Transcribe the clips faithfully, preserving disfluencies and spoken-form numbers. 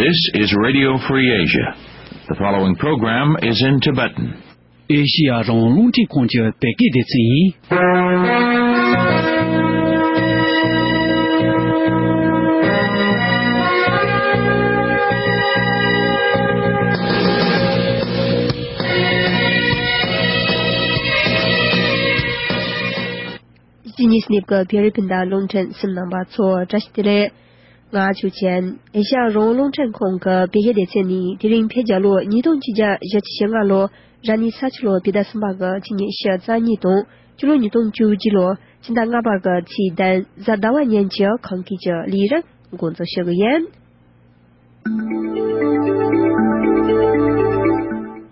This is Radio Free Asia. The following program is in Tibetan. ཨེ་ཤི་ཡ་རང་དབང་རླུང་འཕྲིན་ཁང་གི་བོད་སྐད་སྡེ་ཚན་ཡིན། ཕྱི་ཉིས་སུ་གནས་པའི་བོད་རིགས་སྤུན་ཟླ་རླུང་འཕྲིན་གསན་མཁན་རྣམ་པ་ཚོ་བཀྲ་ཤིས་བདེ་ལེགས། ང་ཆོས་ཅན། ཨེ་ཤ་ཡ་རང་དབང་རླུང་འཕྲིན་ཁང་གི་བོད་སྐད་སྡེ་ཚན་ནས་དེ་རིང་བོད་རྒྱལ་ལོ་ཉིས་སྟོང་ཆིག་བརྒྱ་བཞི་བཅུ་ཞེ་ལྔ་ལོ་ར་ནི་ས་ཆུ་ལོ་བོད་ཟླ་གསུམ་པ་གི་ཕྱི་ཉིན་ཕྱི་ཟླ་གཉིས་དང་སྤྱི་ལོ་ཉིས་སྟོང་བཅུ་གཅིག་ལོ་ཕྱི་ཟླ་ལྔ་པ་གི་ཚེས་བདུན་གཟའ་ཟླ་བ་ཉིན་གྱི་ཁམས་སྐད་ཀྱི་ལས་རིམ་འགོ་འཛུགས་ཞུ་གི་ཡིན།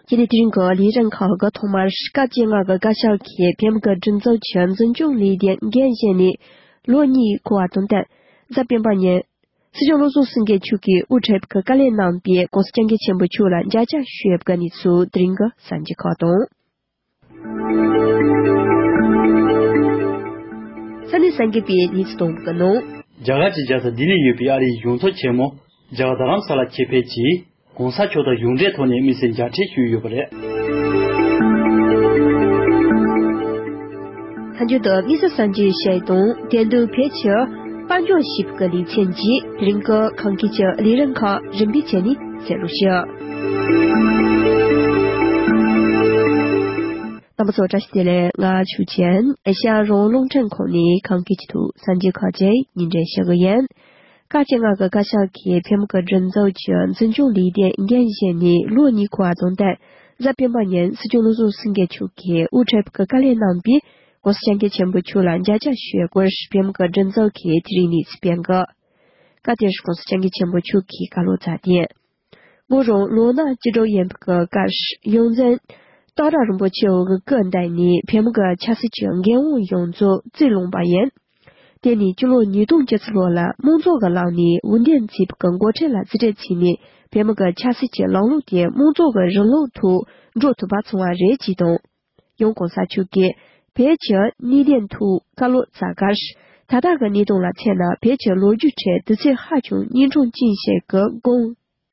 ཁྱེད་ནས་དེ་རིང་གི་ལས་རིམ་ཁག་གི་ཐོག་མར་སྐབས་བཅོ་ལྔ་གི་བཀའ་ཤག་གིས་བོད་མི་གི་སྒྲིག་འཛུགས་ཀྱི་འཛིན་སྐྱོང་ལས་དོན་འགན་བཞེས་ནས་ལོ་གཉིས་འཁོར་བ་དང་བསྟུན། གཟའ་སྤེན་པ་ཉིན་སྲིད་སྐྱོང་བློ་བཟང་སེང་གེ་མཆོག་གིས་དབུ་ཁྲིད་ཀྱིས་བཀའ་ལན་གནང་བའི་༸གོང་ས་༸སྐྱབས་མགོན་ཆེན་པོ་མཆོག་ལ་མཇལ་བཅར་ཞུས་པའི་གནས་ཚུལ་དེ་རིང་གི་གསར་འགྱུར་ཁག་དང་། ས་གནས་གསར་འགྱུར་པའི་གནས་ཚུལ་གཏོང་གི་ནང་། རྒྱ་གར་གྱི་རྒྱལ་ས་ལྡི་ལིར་ཡོད་པའི་ཨ་རིའི་གཞུང་ཚབ་ཆེན་མོ་རྒྱ་གར་རྡ་རམ་ས་ལར་ཆེད་ཕེབས་ཀྱིས་༸གོང་ས་མཆོག་དང་གཞུང་འབྲེལ་ཐོག་ནས་དམིགས་བསལ་མཇལ་འཕྲད་ཞུས་ཡོད་པ་རེད། མཐའ་མཇུག་ཏུ་དམིགས་བསལ་གསར་འགྱུར་ཞིག་དང་དེ་མདུན་བོད་ཀྱི་དཔལ་འབྱོར་ཞིབ་ཀྱི་ལེ་ཚན་གྱིས་དེ་རིང་གི་ཁམས་སྐད་ཀྱི་ལས་རིམ་ཁག་རིམ་པས་བྱས་ནས་གསན་རོགས་ཞུ། རྣམ་པ་ཚོ་བཀྲ་ཤིས་བདེ་ལེགས། ང་ཆོས་ཅན། ཨེ་ཤ་ཡ་རང་དབང་རླུང་འཕྲིན་ཁང་ནས་ཁམས་སྐད་ཀྱི་ཐོག་གསར་འགྱུར་ཁག་ཅིག་སྙན་སྒྲོན་ཞུ་གི་ཡིན། སྐབས་བཅོ་ལྔ་གི་བཀའ་ཤག་གིས་བོད་མི་གི་སྒྲིག་འཛུགས་ཀྱི་འཛིན་སྐྱོང་ལས་དོན་འགན་བཞེས་ནས་ལོ་གཉིས་འཁོར་བ་དང་བསྟུན། གཟའ་སྤེན་པ་ཉིན་སྲིད་སྐྱོང་བློ་བཟང་སེང་གེ་མཆོག་གིས་དབུ་ཁྲིད་ཀྱིས་བཀའ་ལན་གནང་བའི་༸གོང་ས་༸སྐྱབས་མགོན་ཆེན་པོ་མཆོག་ལ་མཇལ་བཅར་ཞུས་པའི་སྐོར་བོད་མི་གི་སྒྲིག་འཛུགས་ཀྱིས་དེ་རིང་གནས་ཚུལ་སྤེལ་གི། སྐབས་དེར་༸གོང་ས་༸སྐྱབས་མགོན་ཆེན་པོ་མཆོག་གིས་བཀའ་སློབ་སྩལ་དོན། ང་རང་ལོ་ན་བཅུ་དྲུག་ཡིན་པའི་སྐབས་ཡོངས་འཛིན་སྟག་བྲག་རིན་པོ་ཆེའི་སྐུ་མདུན་ནས་བོད་མི་གི་ཆབ་སྲིད་ཀྱི་འགན་དབང་ཡོངས་རྫོགས་རྩིས་བླངས་པ་ཡིན། དེ་ནས་སྤྱི་ལོ་ཉིས་སྟོང་བཅུ་གཅིག་ལོ་ལ་དམངས་གཙོ་གི་ལམ་ནས་འོས་འདེམས་བྱས་པའི་འགོ་ཁྲིད་ལ་རྩིས་སྤྲོད་བྱས་ནས་བོད་མི་གི་ཆབ་སྲིད་ཀྱི་ལམ་ལུགས་དེ་དམངས་གཙོ་གི་རིང་ལུགས་ཐོག་འགྲོ་ཐུབ་པ་བྱུང་བ་རེད་ཅེས་དང་། ཡང་༸གོང་ས་མཆོག་གིས་བོད་ཀྱི་གནད་དོན་ཐོག་བཀའ་སློབ་སྩལ་སྐབས། ད་ལྟ་གི་གནས་སྟངས་ལ་མཚོན་ན་བོད་ཀྱི་ལོ་རྒྱུས་ཁྲོད་དུས་ཚོད་ཧ་ཅང་གཉན་འཕྲང་ཅན་ཞིག་གི་སྒང་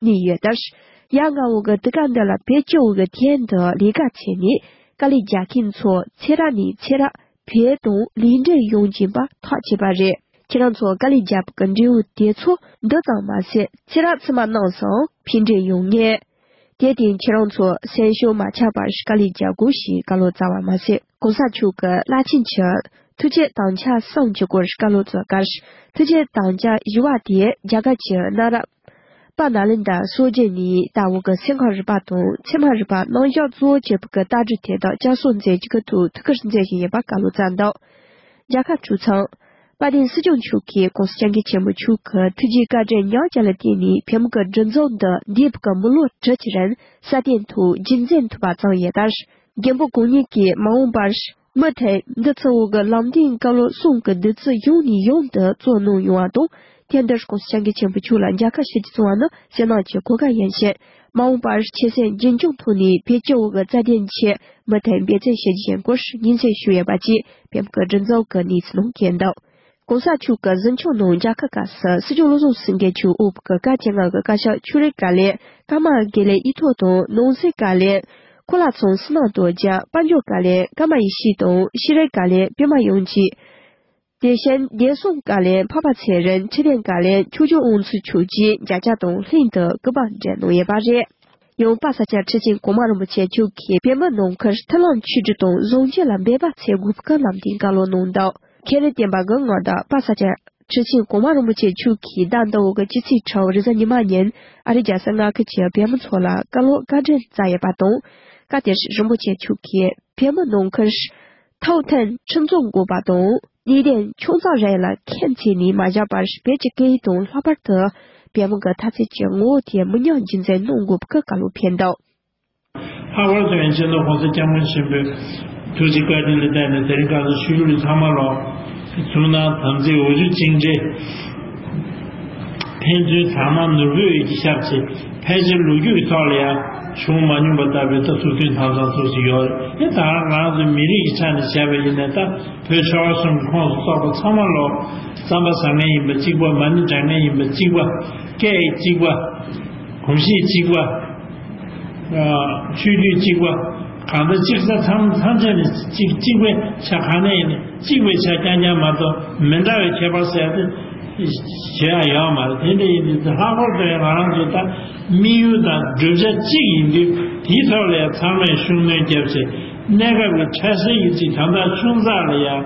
གནས་ཡོད་སྟབས། ཡ་ང་བོ་གི་དུས་སྐབས་འདི་ལ་བོད་སྤྱི་བོ་གི་དོན་དུ་ལས་ཀ་བྱས་ནས་དཀའ་ལས་རྒྱག་མཁན་ཚོ་ཚེ་རབས་ནས་ཚེ་རབས་བོད་དང་ལུས་འབྲེལ་ཡོང་བཞིན་པ་ཐག་ཆོད་པ་རེད། ཁྱེད་རང་ཚོ་དཀའ་ལས་རྒྱབ་ཀྱི་འབྲས་བུ་དེ་ཚོ་འདི་ཙམ་མ་ཟད་ཚེ་རབས་ཕྱི་མ་རྣམས་སུའང་ཕན་འབྲས་ཡོང་ངེས། དེ་སྟེང་ཁྱེད་རང་ཚོ་སེམས་ཤུགས་མ་ཆག་པར་དཀའ་ལས་རྒྱག་དགོས་ཞེས་བཀའ་སློབ་སྩལ་བ་མ་ཟད། ༸གོང་ས་མཆོག་གི་བླ་ཆེན་གྱི་ཐུགས་བསྐྱེད་དམ་བཅའ་གསུམ་གྱི་སྐོར་བཀའ་སློབ་སྩལ་སྐབས། ཐུགས་བསྐྱེད་དམ་བཅའ་བཞི་པ་དེ་རྒྱ་གར་གྱི་གནའ་རབས་དཔལ་ནཱ་ལེནྡྲ་སྲོལ་རྒྱུན་ནས་ད་བར་གྱི་གསེར་ཁང་རུ་པ་དང་ཚེར་མ་རུ་པ་རྣམ་གཞག་གཙོ་བོ་བྱས་པའི་རྟ་དྲེལ་དེ་དག་བསྐྱར་གསོ་མཛད་རྒྱུ་གི་ཐོག་ཐུགས་ཁུར་མཛད་བཞིན་ཡོད་པ་བཀའ་སློབ་སྩལ་འདུག་རྒྱལ་ཁབ་གྲོས་ཚོགས། དཔལ་ལྡན་སྲིད་སྐྱོང་མཆོག་གིས་༸གོང་ས་༸སྐྱབས་མགོན་ཆེན་པོ་མཆོག་གི་ཐུགས་རྗེ་བཀའ་དྲིན་ཉག་གཅིག་ལ་བརྟེན་ནས་བོད་མི་གི་སྒྲིག་འཛུགས་འདི་འདས་པའི་མི་ལོ་དྲུག་ཅུ་རིང་སྲ་བརྟན་ཐོག་རྒྱུན་འཛིན་ཐུབ་པ་བྱུང་ཡོད་སྟབས། རྒན་པོ་གང་ཉིད་ཀྱིས་མ་འོངས་པར་མུ་མཐུད་འདི་ཚོའི་གི་ལམ་སྟོན་བཀའ་སློབ་གསུམ་གྱི་བདུད་རྩི་ཡང་ནས་ཡང་དུ་སྩོལ་གནང་ཡོང་བ་དང་། ཐད་འདིར་༸གོང་ས་༸སྐྱབས་མགོན་ཆེན་པོ་མཆོག་ལ་མཇལ་ཁ་ཞུ་རྒྱུ་བྱུང་བ་ནི་སེམས་ནང་གི་གོ་སྐབས་ཡིན་ཞིང་། མ་འོངས་པར་ཆོས་སེམས་རྒྱུན་འཁྱོངས་ཐོག་ནས་བོད་སྤྱི་བོ་གི་རྩ་དོན་ཆེད་མུ་མཐུད་འབད་བརྩོན་བྱེད་རྒྱུ་ཡིན་སྐོར་སྙན་སེང་ཞུས་ཡོད་པ་བཅས་བོད་མི་གི་སྒྲིག་འཛུགས་ཀྱི་གནས་ཚུལ་ནང་བཀོད་འདུག ༸གོང་ས་མཆོག་གི་གཟིམ་ཆུང་ནང་མཇལ་ཁ་སྐབས་སུ་སྲིད་སྐྱོང་བློ་བཟང་སེང་གེ་མཆོག་དབུས་བོད་ཀྱི་བཀའ་བཅོ་ལྔ་གི་བཀའ་ཤག་ཆོས་རིག་བཀའ་བློན་ཀརྨ་དགེ་ལེགས་ཡིག་ཐོག་དང་ནང་སྲིད་བཀའ་བློན་ཁོ་ལ་ཚང་བསོད་ནམས་རྡོ་རྗེ། དཔལ་འབྱོར་བཀའ་བློན་ཀརྨ་ཡེ་ཤེས་དང་ཤེས་རིག་བཀའ་བློན་པད་མ་དབྱངས་སྐྱིད། དེ་བཞིན་བདེ་སྲུང་བཀའ་བློན་འཕགས་པ་ཚེ་རིང་། འཕྲོད་བསྟེན་བཀའ་བློན་ཆོས་སྐྱོང་དབང་ཕྱུག་མཆོག་བཅས་མཇལ་བཅར་དང་ལྷན་དུ་སྐུ་པར་སྤྲད་གནང་ཡོད་པ་རེད། ཡང་དཔལ་ས་སྐྱ་ཁྲི་ཆེན་གོང་མ་རིན་པོ་ཆེ་མཆོག་གིས་བོད་མི་ནང་ཁུལ་མཐུན་ལམ་ཆིག་སྒྲིལ་དང་བཟང་སྤྱོད་ལ་འབད་པ་བྱེད་དགོས་པའི་ལམ་སྟོན་བཀའ་སློབ་གནང་འདུག་མཁན་རིན་བསྟན་པ་གི་མངའ་བདག་དཔལ་ས་སྐྱ་ཁྲི་ཆེན་གོང་མ་རིན་པོ་ཆེ་མཆོག་གིས་ཟླ་འདི་འོག་གི་སྤྱི་ཚེས་དྲུག་རེས་གཟའ་ཉི་མ་ཉིན་ཨ་རིའི་རྒྱལ་ས་མངའ་ཁུལ་གྱི་བོད་མི་ཚོ་ལ་བཀའ་སློབ་བཀའ་དྲིན་སྩལ་ཡོད་པ་དང་། སྐབས་དེར་རིན་པོ་ཆེ་མཆོག་གིས་བོད་མི་ནང་ཁུལ་ཐོག་མཐུན་ཁྲིམས་སྲུང་དགོས་པ་དང་། གནད་དོན་ཆུང་ཙག་རེ་ལ་ཁྱད་བྱས་ནས་མ་བཞག་པར་བོད་ཀྱི་སྐད་ཡིག་དང་ལྷག་པར་དུ་བོད་མི་གི་འཐབ་རྩོད་ཀྱི་ངོ་བོ་དེ་མི་ཉམས་རྒྱུན་འཛིན་གནང་དགོས་པའི་བཀའ་སློབ་ཕེབས་འདུག་ལྷག་པར་དུ་ཡང་སྤྱི་ནོར་༸གོང་ས་༸སྐྱབས་མགོན་ཆེན་པོའི་ཐུགས་རྗེ་བཀའ་དྲིན་ལ་བརྟེན་ནས་དེ་རིང་ཁ་སང་ཆོས་བརྒྱུད་ཚང་མ་ལོ། གཙུག་ན་དམ་ཚིག་འོག་འཇུག་གཅིག་འདྲེས། ཕན་ཚུན་དག་སྣང་ནོར་བུའི་འོད་ཀྱིས་ཤར་བྱས། ཕལ་ཆེར་ལོ་རྒྱུས་ཀྱི་ཐོག་ལ་ཡང་བྱུང་མ་མྱོང་པ་ལྟ་བུའི་ད་ཚུལ་མཐུན་དམ་གཙང་ཚུལ་ཞིག་ཡོད་རེད། ད་ང་རང་ཚོའི་མི་རིགས་ཀྱི་ཆ་ནས་བྱས་པ་ཡིན་ན། ད་བོད་ཆོལ་ཁ་གསུམ་གྱི་ཁོངས་སུ་གཏོགས་པ་ཚང་མ་ལོ། རྩམ་པ་ཟ་མཁན་ཡིན་པ་གཅིག་པ། མ་ཎི་བགྲང་མཁན་ཡིན་པ་གཅིག་པ། སྐད་ཡིག་གཅིག་པ། གོམས་གཤིས་གཅིག་པ། ཨ། ཆོས་བརྒྱུད་གཅིག་པ། གང་ལྟར་གཅིག་ས་མཚམས་མཚམས་ཆད་ནས་གཅིག་གཅིག་པའི་ཆ། གང་ནས་ཡིན་ནས་གཅིག་པའི་ཆ་རྐྱང་རྐྱང་མ་གཏོགས་མི་འདྲ་བའི་ཁྱད་པར་ཟེར་ཏེ་བྱེད་ཡ་ཡོད་མ་རེད། དེ་འདྲ་ཡིན་དུས་ལྷག་པར་དུ་ཡང་ང་རང་ཚོ་ད་དམིགས་ཡུལ་དང་བསྒྲུབ་བྱ་གཅིག་ཡིན་དུས། དེའི་ཐོག་ལ་ཡང་ཚང་མས་ཤུགས་སྣོན་བརྒྱབ་བྱས། གནས་སྐབས་ཀྱི་འཕྲལ་སེལ་གྱི་ཅིག་ད་ལྟ་ཆུང་ཙག་ལ་ཡང་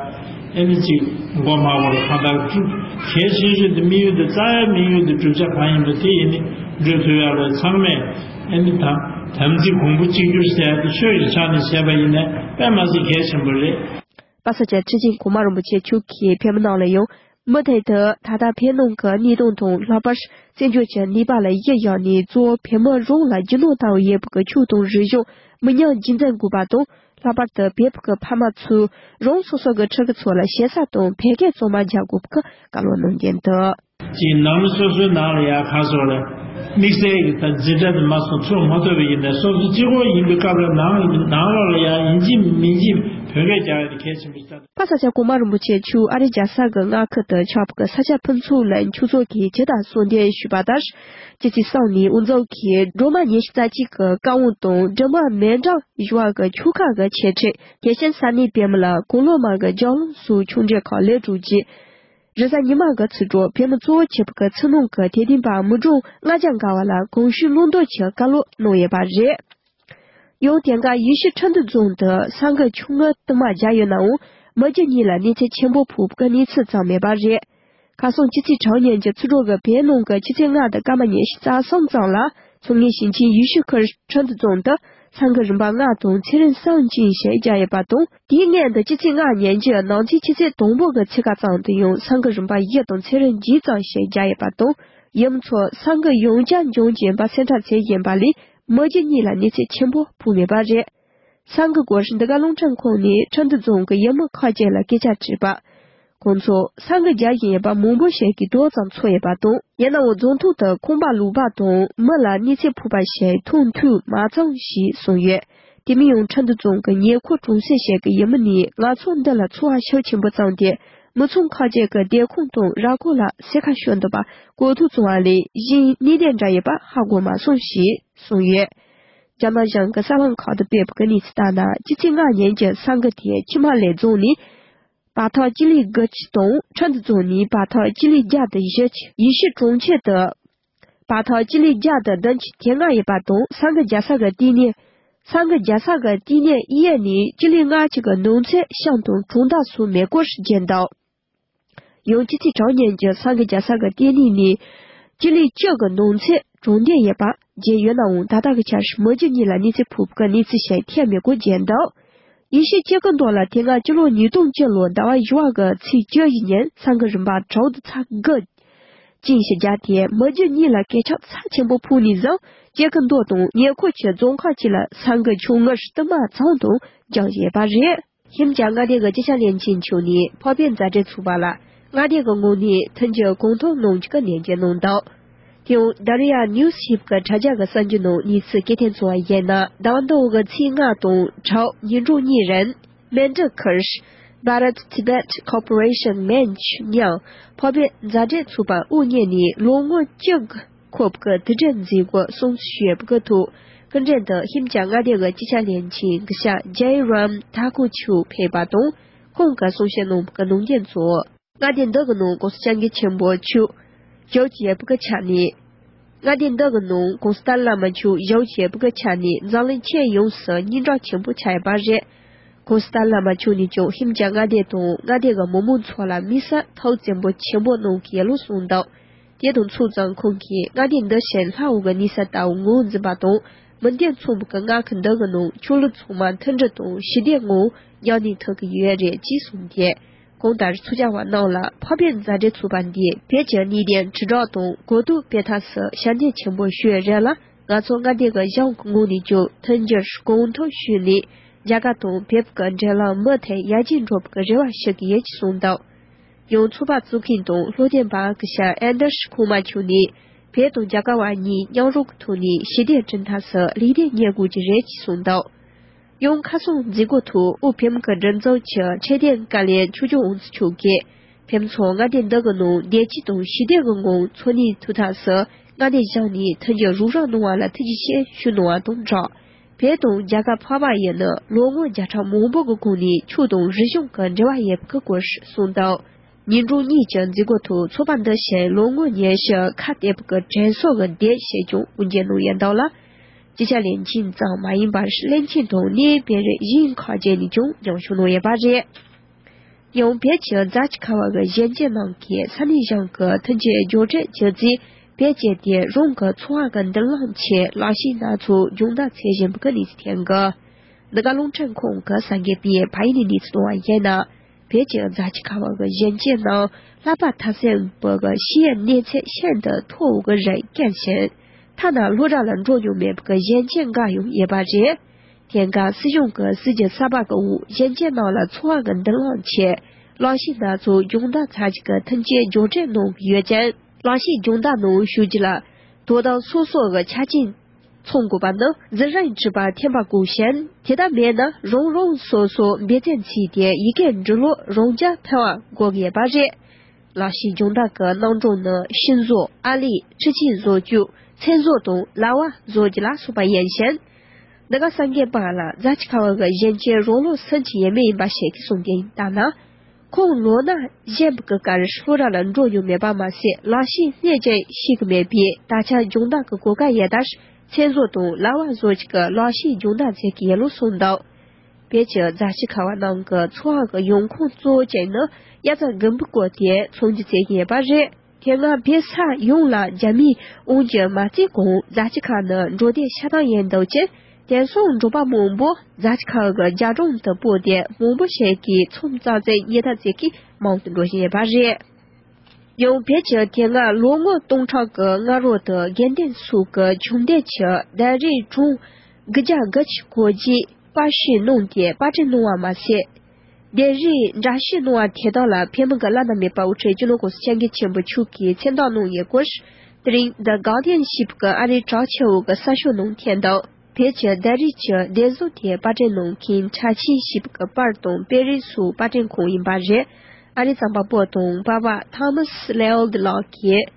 ཨེ་ནི་ཅིག་མགོ་མ་བོར་གང་ལྟར་བསྒྲུབ། གལ་ཆེ་ཤོས་དེ་དམིགས་ཡུལ་དེ། རྩ་བའི་དམིགས་ཡུལ་དེ་བསྒྲུབ་བྱ་གང་ཡིན་པ་དེ་ཡིན་ནི་འགྲུབ་ཐུབ་ཡ་ལ་ཚང་མས་ཨེ་ནི་དམ་དམ་ཚིག་གོང་བུ་གཅིག་གྱུར་ཟེར་ཡ་དེ་ཆོས་ཀྱི་ཆ་ནས་བཤད་པ་ཡིན་ན་དཔེ་མ་སྲིད་གལ་ཆེན་པོ་རེད། པ་ས་ཆ་ཁྲི་ཆེན་གོང་མ་རིན་པོ་ཆེ་མཆོག་གིས་བོད་མི་རྣམས་ལ་ཡང་མུ་མཐུད་དུ་ད་ལྟ་བོད་ནང་གི་གནས་སྟངས་དང་། ལྷག་པར་བཙན་བྱོལ་གྱི་གནས་བབ་ལ་གཞི་བཞག་ནས། གཙོ་བོ་བོད་མི་རང་ལ་རྒྱུ་ནོར་ལྟ་བུ་ཡོད་པའི་ཆོས་དང་རིག་གཞུང་མི་ཉམས་རྒྱུན་འཛིན་དགོས་པ་དང་། ལྷག་པར་དུ་བོད་ཀྱི་ཕ་མ་ཚོས་རང་སོ་སོ་གི་ཕྲུ་གུ་ཚོ་ལ་ཞེ་ས་དང་བོད་སྐད་གཙང་མ་རྒྱག་དགོས་པའི་བཀའ་སློབ་གནང་གིན་འདུག་ཅིག་ནང་མི་སོ་སོའི་ནང་ལ་ཡ་ཁ་སོགས་ལ་དམིགས་བསལ་གྱི་ད་འཛིན་གྲྭ་དེ་མ་སོང་ཚུགས་མ་ཐུབ་པ་ཡིན་ནའི། སོ་སོ་གཅིག་པོ་ཡིན་པའི་སྐབས་ལ་ནང་ནང་ལོགས་ལ་ཡ་ཡིན་གཅིག་མིན་གཅིག་བོད་སྐད་རྒྱག་ཡ་དེ་གལ་ཆེན་པོ་ཞིག་ད། པ་ས་ཆ་གོང་མ་རིན་པོ་ཆེ་མཆོག་ཨ་རིའི་རྒྱལ་ས་གི་མངའ་ཁུལ་དུ་ཆགས་པའི་ས་ཆ་ཕུན་ཚོགས་ལ་མཆོག་ཚོགས་ཀྱིས་ཇི་ལྟར་གསོལ་འདེབས་ཞུས་པ་ལྟར། སྤྱི་ཚེས་གསུམ་ཉིན་དབུ་འཛོམས་ཀྱིས་སྒྲོལ་མ་ཉི་ཤུ་རྩ་གཅིག་གི་བཀའ་དབང་དང་། སྒྲོལ་མ་མཎྜལ་བཞུགས་པ་གི་ཆོ་ག་གི་ཆེད་ཁྲིད། དེ་བཞིན་ས་གནས་བོད་མི་ལ་གུང་སློབ་མ་གི་སྦྱར་ལུང་སོགས་ཆོས་འབྲེལ་ཁག་ལས་གྲུབ་རྗེས། རེས་གཟའ་ཉི་མ་གི་ཚེས་དྲུག་བོད་མི་གཙོ་བོ་བྱས་པའི་ཚུལ་ནང་གི་དད་ལྡན་པ་མི་གྲངས་ལྔ་བརྒྱ་འགའ་བ་ལ་གོང་ཞུས་ལུང་འདྲེན་གྱི་བཀའ་སློབ་གནང་ཡོད་པ་རེད། ཡང་དེ་སྔ་ཡུལ་ཤུལ་ཁྲི་འདུ་རྫོང་དུ་སང་གི་ཆུང་ངུ་དུ་མ་བརྒྱབ་ཡོད་ནའང་། མི་རྒྱུ་གཉིས་ལ་གནོད་འཚེ་ཆེན་པོ་ཕོག་པའི་གནས་ཚུལ་ཙམ་མེད་པ་རེད། ཁ་སང་སྤྱི་ཚེས་གྲངས་ཉིན་གྱི་ཚེས་དྲུག་གི་བོད་ནང་གི་ཆུ་ཚོད་ལྔ་དང་སྐར་མ་ཉི་ཤུ་རྩ་གསུམ་ཙམ་ལ། མཚོ་སྔོན་ཞིང་ཆེན་ཡུལ་ཤུལ་ཁུལ་ཁྲི་འདུ་རྫོང་དུ་སང་གི་རིམ་པ་ལྔ་དང་ཚེ་རིང་གསུམ་ཅན་ཞིག་བརྒྱབ་ཡོད་པ་དང་། དེའི་སྔོན་དུ་སྤྱི་ཚེས་ལྔ་ཉིན་གྱི་ནང་ཚན་ཆུ་ཚོད་དང་པོ་གི་ཚེས་ཀ་ཙམ་དུ་ཡང་སང་གི་རིམ་པ་བཞི་དང་ཚེ་རིང་བརྒྱད་ཙམ་ཞིག་བརྒྱབ་ཡོད་པ་དང་། ཡུལ་མི་ཚོ་སང་གི་ཡང་བསྐྱར་འབྱུང་རྐྱེན་པ་སེམས་ཁྲལ་བྱེད་བཞིན་པ་ལས། མི་རྒྱུ་གཉིས་ལ་གནོད་འཚེ་ཆེན་པོ་ཕོག་མེད་པ་རེད། སང་གི་སྐོར་འདི་ག་རླུང་འཕྲིན་ཁང་ནས་ཁྲི་འདུ་རྫོང་གི་ཡུལ་མི་ཁག་ཅིག་ལ་སྐད་ཆ་དྲིས་པ། ཁོང་ཚོས་སང་གི་རྒྱག་བཞིན་ཡོད་པ་མང་པོ་ཞིག་གིས་ཐོ་ཙམ་ཚོར་ཡོད་པ་དང་། ཡིན་ནའང་རྫོང་ཐོག་ཏུ་ཁང་པ་ལོག་པ་དང་མི་ལ་གནོད་འཚེ་ཕོག་པ་ཞིག་མཐོང་ཐོས་མ་ཚང་ཞེས་གསུངས་ཡོད། དེ་མིན་ཡང་ཁྲི་འདུ་རྫོང་གི་ཉེ་འཁོར་གྲོང་གསེབ་ཞིག་གི་ཡུལ་མི་ནས་ང་ཚོ་འདི་ལ་ཚོར་བ་ཤུགས་ཆེན་པོ་བྱུང་སྟེ། མི་ཚང་ཁག་ཅིག་གི་སྡོད་ཁང་དང་ར་སྐོར་ལ་སེར་ཁ་ཤོར་འདུག་པ། གོ་ཐོས་བྱུང་བ་ལས་གཞན་གནད་དོན་འདྲ་ཡོད་པ་ཧ་གོ་མ་སོང་ཞེས་གསུངས་ཡོད། རྒྱ་ནག་གཞུང་གི་གསར་ལམ་ཁག་ཏུ་སྤེལ་བའི་གནས་ཚུལ་ལྟར་ན། སྤྱི་ཚེས་ལྔ་ཉིན་གྱི་སང་གི་དེ་ཆུ་དམར་ལེབ་རྫོང་ནས་བར་ཐག་སྤྱི་ལེ་དགུ་བཅུ་དང་། ཁྲི་འདུ་རྫོང་ནས་བར་ཐག་སྤྱི་ལེ་བརྒྱ་དང་བཞི་བཅུ། ཡུལ་ཤུལ་གྲོང་ཁྱེར་དུ་བར་ཐག་སྤྱི་ལེ་བརྒྱ་དང་བདུན་ཅུ་དོན་ལྔ་ཡོད་པ་དང་། སང་གི་རྒྱག་ས་གི་ལྟེ་གནས། སང་གི་རྒྱག་ས་གི་ལྟེ་གནས་གཡས་ནས་སྤྱི་ལེ་ལྔ་བཅུ་གི་ནང་ཚན་ཤིང་དང་གྲོང་རྡལ་སོགས་མེ་འཁོར་བརྒྱབ་འདུག་ཡང་སྤྱི་ཚེས་གྲངས་ཉིན་གྱི་སང་གི་རྒྱག་ས་གི་ལྟེ་གནས་ནས་སྤྱི་ལེ་བཅུ་གི་ནང་ཚན་གྲོང་སྡེ་ཡོད་པ་བརྗོད་ཡོད་ནའང་། ད་ལྟ་གི་ཆར་མི་རྒྱུ་གཉིས་ལ་གནོད་འཚེ་ཕོག་པའི་གནས་ཚུལ་ཞིག་ཐོན་མེད་སྐོར་བརྗོད་འདུག་ཡུལ་ཤུལ་སྐྱེ་རྒུ་མདོ་ལ་དེ་སྔ་སྤྱི་ལོ་ཉིས་སྟོང་བཅུ་ལོའི་ཟླ་བ་བཞི་བ་གི་ཚེས་བཅུ་བཞི་ཉིན་སང་གི་རིམ་པ་དྲུག་དང་ཚེག་དགུ་ཅན་ཞིག་བརྒྱབ་སྟེ། མི་རྒྱུ་གཉིས་ལ་གོད་ཆག་ཚབས་ཆེན་པོ་ཕོག་ནས་བཟུང་སྐྱེ་རྒུ་མདོ་དང་ཉེ་འཁོར་གྱི་རྫོང་ཁག་ཅིག་ལ་སང་གི་ཆུང་ངུ་དུ་མ་ཚང་དུ་བརྒྱབ་ཡོད་པ་རེད། ཧིན་རྒྱ་མངའ་སྡེ་གི་སྤྱི་ཁྱབ་བློན་ཆེན་མཆོག་ནས་ཕོ་བྲང་མཛའ་འབྲེལ་ཚོགས་པ་ལ་མངའ་སྡེ་གི་ངོས་ནས་མཐུན་འགྱུར་གང་ཐུབ་གནང་རྒྱུ་གི་ནན་བརྗོད་གནང་འདུག་དེ་ཡང་The Ria News ཞེས་པའི་དྲ་རྒྱ་གི་གསར་འགྱུར་ནང་གནས་ཚུལ་སྐད་འཐེན་སོང་བ་ཡིན་ན། ཟླ་བ་འདིའི་གི་ཚེས་ལྔ་དང་དྲུག་ཉིན་གྲངས་གཉིས་རིང་མན་ཌི་ཁུལ་Bharat Tibet Cooperation Manch མིང་ཕོ་བྲང་མཛའ་འབྲེལ་ཚོགས་པ་དབུ་བརྙེས་ནས་ལོ་ངོ་བཅུ་གི་འཁོར་བའི་དུས་དྲན་མཛད་སྒོ་སྲུང་བརྩི་ཞུས་པའི་ཐོག་སྐུ་མགྲོན་དུ་ཧིན་རྒྱ་མངའ་སྡེ་གི་སྤྱི་ཁྱབ་བློན་ཆེན་སྐུ་ཞབས་Jairam Thakur མཆོག་ཕེབས་པ་དང་། ཁོང་གིས་གསུང་བཤད་གནང་བའི་གི་གནང་སྟངས་སོགས། མངའ་སྡེ་འདི་གི་ནང་༸གོང་ས་༸སྐྱབས་མགོན་ཆེན་པོ་མཆོག་ཞབས་ཕྱི་ཞུ་བའི་གི་ཆ་ནས། མངའ་སྡེ་འདི་གི་ནང་༸གོང་ས་ཏཱ་ལའི་བླ་མ་མཆོག་ཞབས་ཕྱི་ཞུ་བའི་གི་ཆ་ནས་འཛམ་གླིང་ཁྱོན་ཡོངས་སུ་སྙན་གྲགས་ཆེན་པོ་ཆགས་ཡོད་པ་རེད། ༸གོང་ས་ཏཱ་ལའི་བླ་མ་མཆོག་ནས་ཀྱང་ཧིན་རྒྱ་མངའ་སྡེ་དང་མངའ་སྡེ་གི་མི་མང་ཚོ་ལ་དམིགས་བསལ་ཐུགས་བརྩེ་བ་ཆེན་པོ་གནང་གི་ཡོད་ལུགས་གསུངས་འདུག་དེ་དང་ཕྱོགས་མཚུངས་ཁོང་གིས་མངའ་སྡེ་འདི་བཞིན་ལྷ་འོག་གི་གནས་ས་ལྟ་བུར་ངོས་འཛིན་པ་དང་། མི་སྡེ་ཚང་མ་གི་མངའ་ཁུལ་འདི་གི་ནང་ཆོས་ལུགས་ཚང་མ་མཐུན་སྒྲིལ་དང་ཞི་བདེའི་ངང་ཡུན་གནས་ཐུབ་ཀྱི་ཡོད་རེད་ཅེས་གསུངས་ཏེ། གང་ལྟར་ཚོགས་བཅར་བ་རྣམས་ལ་ཕོ་བྲང་མཛའ་འབྲེལ་ཚོགས་པ་འདིས་བོད་ཀྱི་གནད་དོན་དྲིལ་བསྒྲགས་དང་གོ་རྟོགས་སྤེལ་ཐབས་སུ་ཞབས་འདེགས་ཆེན་པོ་ཞུ་བའི་རིང་ལ། ང་ཚོ་མངའ་སྡེ་གི་གཞུང་གི་ངོས་ནས་ཀྱང་མཐུན་འགྱུར་གང་ཐུབ་ཞུས་ནས། རྒྱ་གར་དང་བོད་ཀྱི་འབྲེལ་ལམ་མུ་མཐུད་ཡར་རྒྱས་འགྲོ་བའི་རེ་བ་ཞུ་གི་ཡོད་ཅེས་གསུངས་འདུག་ཡང་ཚོགས་པ་གཙོ་འགན་དང་བློ་འདོན་པ་སྐུ་ཞབས་ཨན་ཌར་ཤི་ཁུང་མ་མཆོག་ནས། བོད་དང་རྒྱ་གར་བ་གཉིས་མཉམ་རུབ་ཀྱི་ཐོག་ནས་ཞི་བདེ་བསྐྲུན་ཐབས་སུ་ལས་དོན་གཉེར་དགོས་ཀྱི་རེད་ཅེས་གསུངས་འདུག་ཡང་ཁ་སང་མཛད་སྒོའི་ཐོག་དབུས་བོད་མི་གི་སྒྲིག་འཛུགས་ཀྱི་འཕྲོད་བསྟེན་བཀའ་བློན་ཆོས་སྐྱོང་དབང་ཕྱུག་མཆོག་གིས། བོད་མི་ཚོ་མངའ་སྡེ་འདི་གི་ནང་བདེ་སྐྱིད་དང་ཞི་བདེ་གི་ངང་འཚོ་གནས་ཐུབ་ཐབས་སུ་ མངའ་སྡེ་གཞུང་ནས་ཐུགས་རྗེ་རོགས་རམ་གནང་བ་ལ་ཐུགས་རྗེ་ཆེ་ཞུ་གནང་བ་དང་སྦྲགས། བོད་དང་རྒྱ་གར་འཕགས་པ་ཡུལ་ནི་ལོ་ངོ་བརྒྱ་ཕྲག་མང་པོ་གི་གོང་ནས་ཆོས་དང་རིག་གཞུང་གི་འབྲེལ་བ་ཡོད་པའི་སྐོར་གསུངས་འདུག་ཉིན་གྲངས་གཉིས་ཀྱི་མཛད་སྒོ་ཐོག་ཚོགས་པ་འདི་བཞིན་ལོ་ངོ་ཉི་ཤུ་ཁ་གཏད་པའི་དྲན་གསོ་གི་སྡེ་བཞེས་ཀྱང་དབུ་འབྱེད་གནང་ཡོད་འདུག་ལ། སྤྱི་ཁྱབ་བློན་ཆེན་ཙམ་མ་ཡིན་པར་བློན་ཆེན་དང་གནད་ཡོད་པའི་རིགས་གཞན་ཁག་ཅིག་ནས་ཀྱང་མཉམ་ཞུགས་གནང་ཡོད་པ་རེད། ཡང་བོད་ཀྱི་རྫ་ཆུ་ཁ་བ་གི་གཞོན་སྐྱེས་རྣམས་ཀྱིས་ས་གནས་གཞུང་གི་ཐོན་སྐྱེད་རྒྱུགས་སྤྲོད་བྱས་རྗེས་བོད་སྤྱི་དེ་རང་གི་འཚོ་བ་གི་མདུན་ལམ་ཆེད་ལག་ཤེས་སྣ་ཚོགས་སྦྱོང་བརྡར་བྱེད་བཞིན་པའི་གནས་ཚུལ་ཐོན་གི། འདི་ག་རླུང་འཕྲིན་ཁང་གི་གསར་འགོད་པས་ཕ་ཡུལ་ནས་གནས་ཚུལ་བཏང་བ་ཡིན་ན། བོད་ཀྱི་རྫ་ཆུ་ཁ་བ་གི་གཞོན་སྐྱེས་རྣམས་ལྷག་པར་མཐའ་སྲིན་པོ་གི་ཤི་ཡའི་གནས་ཚད་ཤིན་ཏུ་མཐོ་བོ་གི་རིགས་རྐྱེན་བཞིན། ཐ་ན་སློབ་གྲྭ་ལ་འགྲོ་མྱོང་མེད་པའི་གཞོན་སྐྱེས་འགའ་ཡང་ཡོད་པ་རེད། དེང་སྐབས་སྲིད་གཞུང་གི་སྲིད་ཇུས་གསར་པ་གི་འོག་གཞོན་སྐྱེས་རྣམས་ལ་འཚོ་བ་གི་མདུན་ལམ་ཆེད་ལག་ཤེས་སྣ་ཚོགས་སྦྱོང་བརྡར་ཚར་གཅིག་གི་ཐོན་སྐྱེད་རྒྱུགས་སྤྲོད་གནང་གི་ཡོད་ཅིང་། ལག་ཤེས་སྦྱོང་བརྡར་ནང་ཞུགས་རྒྱུ་ལ་དོ་དམ་སོ་སོ་གི་ཆ་རྐྱེན་ཚང་དགོས་པ་ནི་འཛིན་རིམ་བཅུ་པ་ཐོན་པ་དགོས་ཤིང་། དེ་ལྟར་མེད་ན་རང་རང་སོ་སོ་འབད་བརྩོན་བྱས་ཏེ་ཡི་གེ་འབྲི་ཀློག་རང་རྐྱ་འཕེལ་བ་དགོས་ཀྱི་ཡོད་པ་རེད། ལག་ཤེས་སྦྱོང་བརྡར་གྱི་རྣམ་གྲངས་ནི་ཤིང་བཟོ། ཨ་ལས། འཕྲུལ་ཆས་བཟོ་བཅོས། ཚོན་བཟོ་དང་ལྭ་བ་བཟོ་རྒྱུ་ལ་སོགས་པ་ཡིན་ཞིང་། འདི་ག་གསར་འགོད་པ་ལ་རྫ་ཆུ་ཁ་བ་གི་གཞོན་སྐྱེས་རང་ལོ་སུམ་ཅུ་ཡས་མས་ཡིན་པ་ཞིག་གིས་གསུངས་དོན་ལྟར་ན། ཁོང་ལོ་ན་གཞོན་པའི་སྐབས་སློབ་གྲྭ་ལ་འགྲོ་མྱོང་མེད་པ་མ་ཟད། ལག་ཤེས་སྣེ་ཅན་ཤེས་ཀྱི་མེད་པས། ད་ཆ་སྦྱོང་བརྡར་གྱི་གོ་སྐབས་ཡོད་དུས་ཚོན་བཟོ་དང་ལྭ་བ་བཟོ་བཅུག་གི་ལག་ཤེས་སྦྱོང་བརྡར་མཛད་ཀྱི་ཡོད་ལུགས་གསུངས་འདུག་བོད་ཀྱི་རྫ་ཆུ་ཁ་བ་རྣམས་ཀྱི་འཚོ་བ་གི་ཡོང་ཁུངས་གཙོ་བོ་ཅན་ནི་དབྱར་རྩྭ་དགུན་འབུ་བརྐོས་ཏེ་ཚོང་སྒྱུར་བྱེད་ཀྱི་ཡོད་པ་རེད། དེ་སྔ་བོད་ས་ཡོངས་ལ་རྒྱ་མིས་དབང་སྒྱུར་མ་བྱས་གོང་རྫ་ཆུ་ཁ་ནི་འབྲོག་སྡེ་ཆགས་སྟངས་ཡིན་འདུག་ཅིང་། དེང་སང་འབྲོག་པ་མང་པོ་རྫ་ཆུ་ཁ་གི་རྒྱ་གྲམ་དུ་སྤོས་ཏེ་མང་པོ་ཞིག་གིས་ཚོང་རྩ་རྩེད་གཉེར་ཐབས་བྱེད་མཁན་མང་དུ་འགྲོ་བཞིན་ཡོད་པ་རེད། ཡང་བོད་ཀྱི་དེ་སྔ་ལོ་ངོ་སྟོང་ཕྲག་གི་སྔ་རོལ་དུ་དགེ་ལྡན་ཚོགས་ཀྱི་ཁྱིམ་སྡེ་ཆུ་ལྡན་རིགས་གྲངས་དགུ་བརྒྱ་དགུ་བཅུ་གོ་གཅིག་པར་བཤུས་གནང་སྟེ་པར་སྐྲུན་གནང་བ་མ་ཟད། ལྡན་རིགས་འདྲ་བཤུས་གནང་བ་དེ་དག་ལ་བོད་མི་གི་བླ་ན་མེད་པ་དབུ་ཁྲིད་སྤྱི་ནོར་༸གོང་ས་༸སྐྱབས་མགོན་ཆེན་པོ་མཆོག་གིས་མཚན་རྟགས་གནང་ཡོད་སྐོར། དེ་རིང་The Guardian ཞེས་པའི་ཨ་རིའི་གྲགས་ཆེ་བོ་གི་གསར་ཤོག་ནང་ཐོན་འདུག་བོད་ཀྱི་ལྡན་རིགས་ཀྱི་སྡེ་ཟུར་དེ་པར་སྐྲུན་གནང་མཁན་ཁྲ་ཆེན་ཞེས་པའི་པར་དང་དཔེ་རིས་སོགས་པར་སྐྲུན་ཁང་ཡིན་པ་རེད། ཨ་རིའི་རྩོམ་པ་པོ་དང་པ་ཕ་ཐཱ་མཱ་སི་ལེའོ་ལགས་ཀྱིས།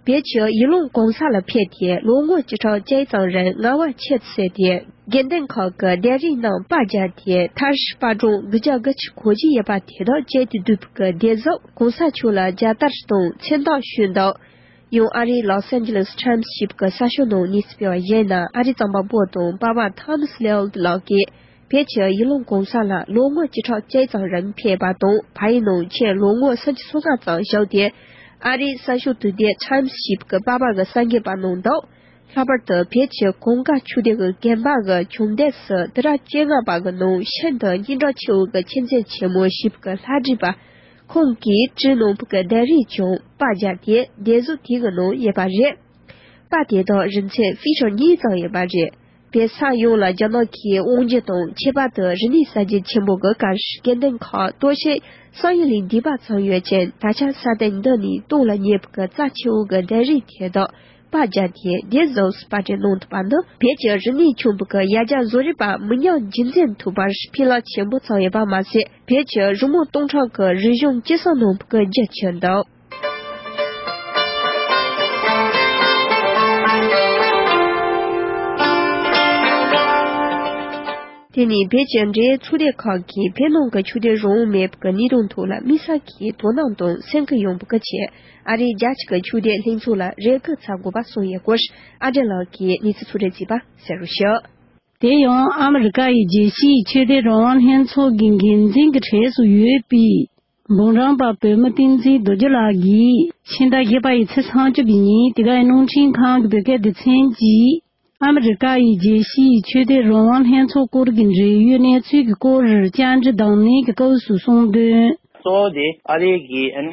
བོད་ཀྱི་ཡུལ་ལུང་གོང་ས་ལ་ཕེབས་ཏེ་ལོ་ངོ་བཅུ་ཕྲག་གཅིག་ཙམ་རིང་ངལ་བ་ཁྱད་བསད་དེ། དགེ་ལྡན་ཁག་གི་ལྡན་རིགས་རྣམས་པར་བརྒྱབ་སྟེ་མཐར་པར་སྒྲོམ་དགུ་བརྒྱ་དགུ་བཅུ་གོ་གཅིག་ཡོད་པ་དེ་དག་བཅད་དེ་བསྡུས་པའི་སྡེ་ཟུར་གོང་ས་མཆོག་ལ་རྒྱལ་དར་དང་མཚན་རྟགས་ཞུས་འདུག་ཡང་ཨ་རིའི་Los Angeles Times ཞེས་པའི་གསར་ཤོག་ནང་གནས་ཚུལ་སྤེལ་བ་ཡིན་ན། ཨ་རིའི་རྩོམ་པ་པོ་དང་པ་ཕ་ཐཱ་མཱ་སི་ལེའོ་ལགས་ཀྱིས། བོད་ཀྱི་ཡུལ་ལུང་གོང་ས་ལ་ལོ་ངོ་བཅུ་ཕྲག་གཅིག་ཙམ་རིང་ཕེབས་པ་དང་། ཕ་ཡུལ་ནང་ཁྱོན་ལོ་ངོ་སུམ་ཅུ་སོ་ལྔ་ཙམ་བཞུགས་ཏེ། ཨ་རིའི་གསར་ཤོག་དུས་དེབ་Times ཞེས་པའི་པ་ཕ་གི་གསར་འགོད་པ་གནང་འདུག་ལྷག་པར་དུ་བོད་ཀྱི་གངས་དཀར་ཆོས་སྡེ་གི་དགོན་པ་གི་ཁྱིམ་སྡེ་སུ་དུས་རབས་བཅོ་ལྔ་པ་གི་ནང་ཤིན་ཏུ་སྙན་གྲགས་ཆེ་བོ་གི་མཁྱེན་བརྩེ་ཆེན་མོ་ཞེས་པའི་ལྷ་བྲིས་པ་ཁོང་གིས་བྲིས་གནང་བའི་ལྡན་རིགས་ཀྱང་པར་བརྒྱབ་སྟེ་སྡེ་ཟུར་དེ་གི་ནང་ཡོད་པ་རེད། པར་དེ་དག་རིང་ཚད་ཕི་ཤར་གཉིས་ཙམ་ཡོད་པ་རེད། བོད་ས་ཡོངས་ལ་རྒྱ་ནག་གིས་དབང་སྒྱུར་དང་ཁྱད་པར་དུ་རིག་གནས་གསར་བརྗེ་ཆེན་པོ་གི་སྐབས་སུ་དགེ་ལྡན་ཁག་གཏོར་བཤིག་བསམ་ཡུལ་ལས་འདས་པ་ཙམ་ཡོད་ཅིང་། ད་ཆ་ས་སྟེང་འདི་ནས་སྟོང་ལ་ཉེ་བའི་རྩ་ཆེ་བོ་གི་ལྡན་རིགས་དེ་དག་པར་བརྒྱབ་སྟེ་སྡེ་ཟུར་པར་སྐྲུན་གནང་ཐུབ་པ་ནི། བོད་ཀྱི་རིག་གནས་ཁྱོན་པོ་གི་ཡར་རྒྱས་བཟོ་རིག་པ་མི་ཉམས་རྒྱུན་འཛིན་ཐུབ་པར་ཕན་ལ་ཆེན་པོ་ཙམ་ཡོད་པ་མ་ཟད། བོད་ཀྱི་རི་མོ་སྟོང་ཕྲག་གི་རིག་གཞུང་སྐྱེད་སྲིང་གནང་བའི་རྒྱུ་ཆེན་འདུག་དེ་ནས་བོད་ཀྱི་འབྲེལ་ཡོད་ཚོགས་སྡེ་ཁག་གིས་བོད་ནང་གི་ཆོས་དད་རང་དབང་མེད་པའི་གནས་སྟངས་ཐོག་ལ་དམིགས་བསལ་གྱི་དོ་སྣང་དང་སེམས་ཁུར་ཡོང་བའི་ཆེད། ཨ་རིའི་རྒྱལ་སྤྱི་གི་ཆོས་དད་ལྷན་ཚོགས་ལ་རེ་སྐུལ་བྱ་དགོས་པ་གསུངས་ཡོད་སྐོར། ཨ་བྲ་ལགས་ཀྱིས་གནས་ཚུལ་ཚོགས་སྒྲིག་བྱས་པ་གསན་རོགས་ཞུ། དེ་ཡང་ཨ་མི་རི་ཀ་ཡི་རྒྱལ་སྤྱིའི་ཆོས་དད་རང་དབང་ལྷན་ཚོགས་ཀྱི་འགན་འཛིན་གྱི་གྲས་སུ་ཡོད་པའི་འབུམ་རམས་པ་བོད་མི་བསྟན་འཛིན་རྡོ་རྗེ་ལགས་ཀྱིས་ཕྱི་ཟླ་བཞི་པ་ཡི་ཚེས་སུམ་ཅུ་པའི་ཉིན་དེ་གའི་རླུང་འཕྲིན་ཁང་གི་བོད་སྐད་སྡེ་ཚན་གྱིས་ཨ་མི་རི་ཀ་ཡི་རྒྱལ་སྤྱིའི་ཆོས་དད་རང་དབང་ལྷན་ཚོགས་སྐོར་གྱི་འབྲེལ་ཡོད་གནས་ཚུལ་གྱི་སྐོར་བཅར་འདྲི་དང་ལེན་གྱི་སྐབས་སུ་གསུངས་དོན། གཙོ་བོ་དེ་ཨ་རི་གིས་ཨ་ནི་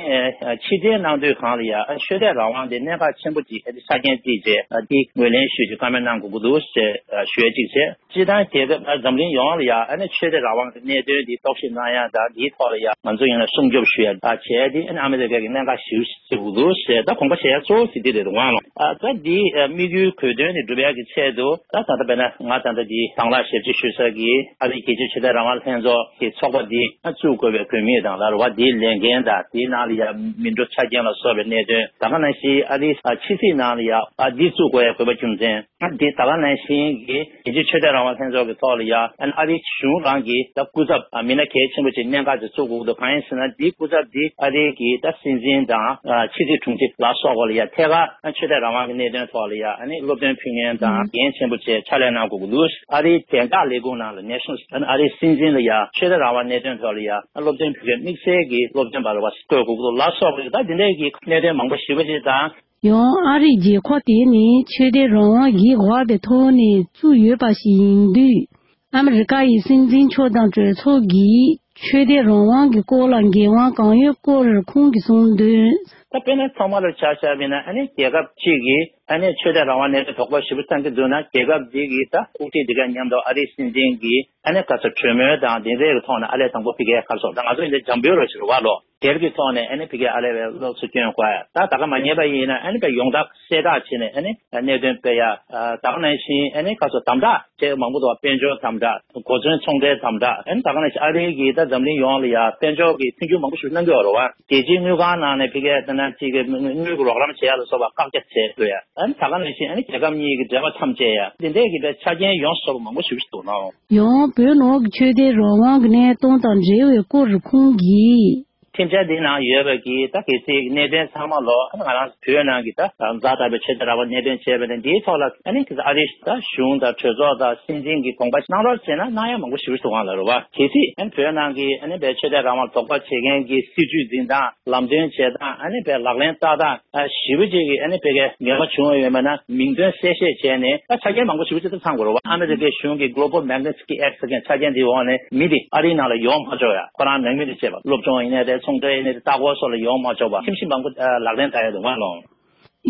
ཕྱིར་འཐེན་གནང་དུས་སྒང་ལ་ཡ་ཆོས་དད་རང་དབང་དེ་གནད་འགག་ཆེན་པོ་ཅིག་ཨ་ནི་ཆ་རྐྱེན་བརྩིས་བྱས་དེ་ངོས་ལེན་ཞུ་རྒྱུ་བཀའ་མོལ་གནང་དགོས་ཀྱི་འདུག་ཞེས་ཞུ་ཡ་གཅིག་བྱས། སྤྱིར་བཏང་རྒྱལ་ཁབ་འཛམ་གླིང་ཡོངས་ལ་ཡ་ཨ་ནི་ཆོས་དད་རང་དབང་གི་གནད་དོན་འདི་རྟོག་ཞིབ་གནང་ཡ་དང་འདིའི་ཐོག་ལ་ཡ་ང་ཚོ་ཡིན་ན་སྲུང་སྐྱོབ་ཞུ་ཡ་ད་བྱས་དེ་ཨ་ནི་ཨ་མི་རི་ཀ་གི་གནད་འགག་ཞིག་ཞིག་འདུག་ཞེས་ད་དགོངས་པ་བཞེས་ཡ་གཙོ་བོ་ཞིག་འདི་རེད་འདུག་ཨང་། ཨ་ད་འདི་དམིགས་ཡུལ་དགོས་དོན་འདི་འགྲུབ་ཡ་གི་ཆེད་དུ་ད་ད་ལྟ་བས་ན་ང་ད་ལྟ་འདི་དང་བླངས་ཞབས་ཕྱི་ཞུ་ས་གི་ཨ་རིའི་རྒྱལ་སྤྱིའི་ཆོས་དད་རང་དབང་ལྷན་ཚོགས་ཀྱི་ཚོགས་པ་འདི་བཙུགས་དགོས་པའི་དགོས་དམིགས་དང་ལ། བ་འདིའི་ལས་འགན་དང་དེའི་ནང་ལ་ཡང་མི་འགྲོ་ཆ་རྐྱེན་ལ་སོགས་པའི་གནད་དོན། ད་ག་ནང་བཞིན་ཨ་རིའི་ཕྱི་སྲིད་ནང་ལ་ཡང་ཨ་འདི་བཙུགས་དགོས་ཡ་དགོས་པ་རྒྱུ་མཚན། ཨ་འདི་ད་ག་ནང་བཞིན་གྱི་རྒྱལ་སྤྱིའི་ཆོས་དད་རང་དབང་ལྷན་ཚོགས་ཀྱི་ཐོག་ལ་ཡང་ཨ་ཨ་རིའི་གཞུང་རང་གིས་ད་སྐུ་ཚབ་ཨ་མི་སྣ་གལ་ཆེན་པོ་ཅིག་གནད་འགག་ཅིག་བཙུགས་དགོས་འདུག་གང་ཡིན་ཟེར་ན། འདིའི་སྐུ་ཚབ་འདི་ཨ་རིའི་གི་ད་སྲིད་འཛིན་དང་ཨ་ཕྱི་སྲིད་དྲུང་ཆེ་ལ་སོགས་པ་ལ་ཡང་ཐད་ཀར་ཨ་ཆོས་དད་རང་དབང་གི་གནད་དོན་ཐོག་ལ་ཡང་ཨ་ནི་སློབ་སྟོན་ཕུལ་མཁན་དང་འགན་ཆེན་པོ་བཅས་ཕྱག་ལས་གནང་དགོས་ཀྱི་འདུག་ཨ་རིའི་དོན་དག་ལས་ཁུངས་ནང་ལ་ནེ་ཤན་ཨ་ནི་ཨ་རིའི་སྲིད་འཛིན་ལ་ཡང་ཆོས་དད་རང་དབང་གནད་དོན་ཐོག་ལ་ཡང་སློབ་སྟོན་ཕུལ་མཁན་དམིགས་བསལ་གྱི་སློབ་སྟོན་པ་རེ་བ་བསྐོས་དགོས་ཀྱི་འདུག་ལ་སོགས་པ་ད་འདི་འདྲའི་གི་གནད་དོན་མང་པོ་ཞེ་པོ་ཅིག་དང་། ཡང་ཨ་རིའི་རྒྱལ་ཁབ་དེ་ནི་ཆོས་དད་རང་དབང་གིས་དབང་བའི་ཐོག་ནས་བཙུགས་ཡོད་པ་ཞིག་ཡིན་དུས། ཨ་མི་རི་ཀ་ཡི་སྲིད་འཛིན་མཆོག་དང་གྲོས་ཚོགས་ཀྱིས་ཆོས་དད་རང་དབང་གི་སྐོར་ལ་འགན་དབང་གང་ཡོད་སྐོར་ཁོང་གིས་གསུངས་དོན། ད་དཔེར་ན་ཚང་མ་ལ་ཆ་བཞག་པ་ཡིན་ན་ཨ་ནི་རྒྱལ་ཁབ་གཅིག་གིས་ཨ་ནི་ཆོས་དད་རང་དབང་གནད་དོན་དོགས་པ་ཞེ་པོ་བསམ་གྱི་འདུག་ན། རྒྱལ་ཁབ་འདི་གི་ད་དབུ་ཁྲིད་འདི་ག་མཉམ་དུ་ཨ་རིའི་སྲིད་འཛིན་གྱིས་ཨ་ནི་ག་ཚོད་གྲོས་མོལ་དང་དེ་འདྲའི་གི་ཐོག་ནས་ཨ་ལས་དང་པོ་ཕ་གིའི་ཁ་སོགས་ད་ང་ཚོ་ཡིན་ཏེ་འཇམ་པོའི་རོ་ཞིག་རེད་བ་ལོ། དེར་གྱི་ཐོག་ནས་ཨ་ནི་ཕ་གིའི་ཨ་ལས་བའི་སློབ་གསོ་སྐྱོན་དགོས་ཡ། ད་ད་ག་མ་ཉེས་པ་ཡིན་ན་ཨ་ནི་བའི་ཡོངས་བསྒྲགས་གསལ་བསྒྲགས་བྱས་ནས་ཨ་ནི་གནད་དོན་སྤེལ་ཡ། ད་ག་ནང་བཞིན་ཨ་ནི་ག་ཚོད་དམ་དྲག་བྱས་མང་པོ་འདུག་དཔལ་འབྱོར་དམ་དྲག་གོ་མཚོན་ཚོང་འབྲེལ་དམ་དྲག་ཨ་ནི་ད་ག་ནང་བཞིན་ཨ་རིའི་གི་ད་འཛམ་གླིང་ཡོངས་ལ་ཡ་དཔལ་འབྱོར་གྱི་མཐུན་འགྱུར་མང་པོ་ཞིག་གནང་གི་ཡོད་རེད་བ། རྒྱལ་སྤྱིའི་དངུལ་ཁང་ནང་ནས་ཕ་གིའི་ད་ན་གཅིག་གི་དངུལ་གྱི་རོགས་རམ་བྱེད་ཡ་ལ་སོགས་པ་བཀག་རྒྱ་བྱས་འདུག་ཡ། ཨ་ནི་ད་ག་ནང་བཞིན་ཨ་ནི་རྒྱལ་ཁབ་གཉིས་ཀྱི་འབྲེལ་བ་མཚམས་བཅད་ཡ་དེ་འདྲས་ཀྱི་པའི་ཆ་རྐྱེན་ཡོངས་སུ་རྫོགས་པ་མང་པོ་ཞིག་འདུག་ནའང་། ཡང་བོད་ནང་གི་ཆོས་དད་རང་དབང་གི་གནས་སྟངས་དང་འབྲེལ་བའི་སྐོར་ཁོང་གིས། ཁྲིམས་འཆར་འདི་ནང་ཡོད་པ་གི་ད་གལ་སྲིད་གནད་དོན་ཚང་མ་ལོ་ཨ་ནི་ང་རང་བོད་ནང་གི་ད་ཛ་དྲག་པའི་ཆོས་དད་རང་དབང་གནད་དོན་བྱས་པ་ནི་འདིའི་ཐོག་ལ་ཨ་ནི་ཨ་རིའི་ད་གཞུང་དང་གྲོས་ཚོགས་དང་སྲིད་འཛིན་གྱི་དགོངས་པ་གནང་རོགས་བྱས་ན་གནང་ཡ་མང་པོ་ཞེ་པོ་ཞིག་འདུག་ག་ལ་རེད་བ། གལ་སྲིད་ཨ་ནི་བོད་ནང་གི་ཨ་ནི་བའི་ཆོས་དད་རང་དབང་དོགས་པ་བྱེད་མཁན་གྱི་སྲིད་བྱུས་འཛིན་སྟངས་ལམ་སྟོན་བྱེད་སྟངས་ཨ་ནི་བའི་ལག་ལེན་བསྟར་སྟངས། ཞེ་པོ་ཅིག་གིས་ཨ་ནི་ཕ་གིའི་ངེས་པ་བྱུང་བ་ཡོད་མེད་ན་མིང་དོན་གསལ་བཤད་བྱས་ནས་ད་ཆ་རྐྱེན་མང་པོ་ཞེ་པོ་ཅིག་ད་ཚང་དགོས་རེད་བ། ཨ་མི་རི་ཀའི་གཞུང་གི་Global Magnitsky Act ཟེར་མཁན་ཆ་རྐྱེན་འདིའི་འོག་ནས་མི་དེ་ཨ་རིའི་ནང་ལ་ཡོང་མ་ཆོག་ཡ། ཁོ་རང་ནང་མི་དེ་བྱས་པ་སློབ་སྦྱོང་ཡིན་ནའི་རེད། ཚོང་འབྲེལ་ཡིན་ནའི་རེད། ལྟ་སྐོར་སོགས་ལ་ཡོང་མ་ཆོག་པ་ཁྲིམས་གཞི་མང་པོ་ལག་ལེན་བསྟར་ཡ་འདུག་མ་ལོང་།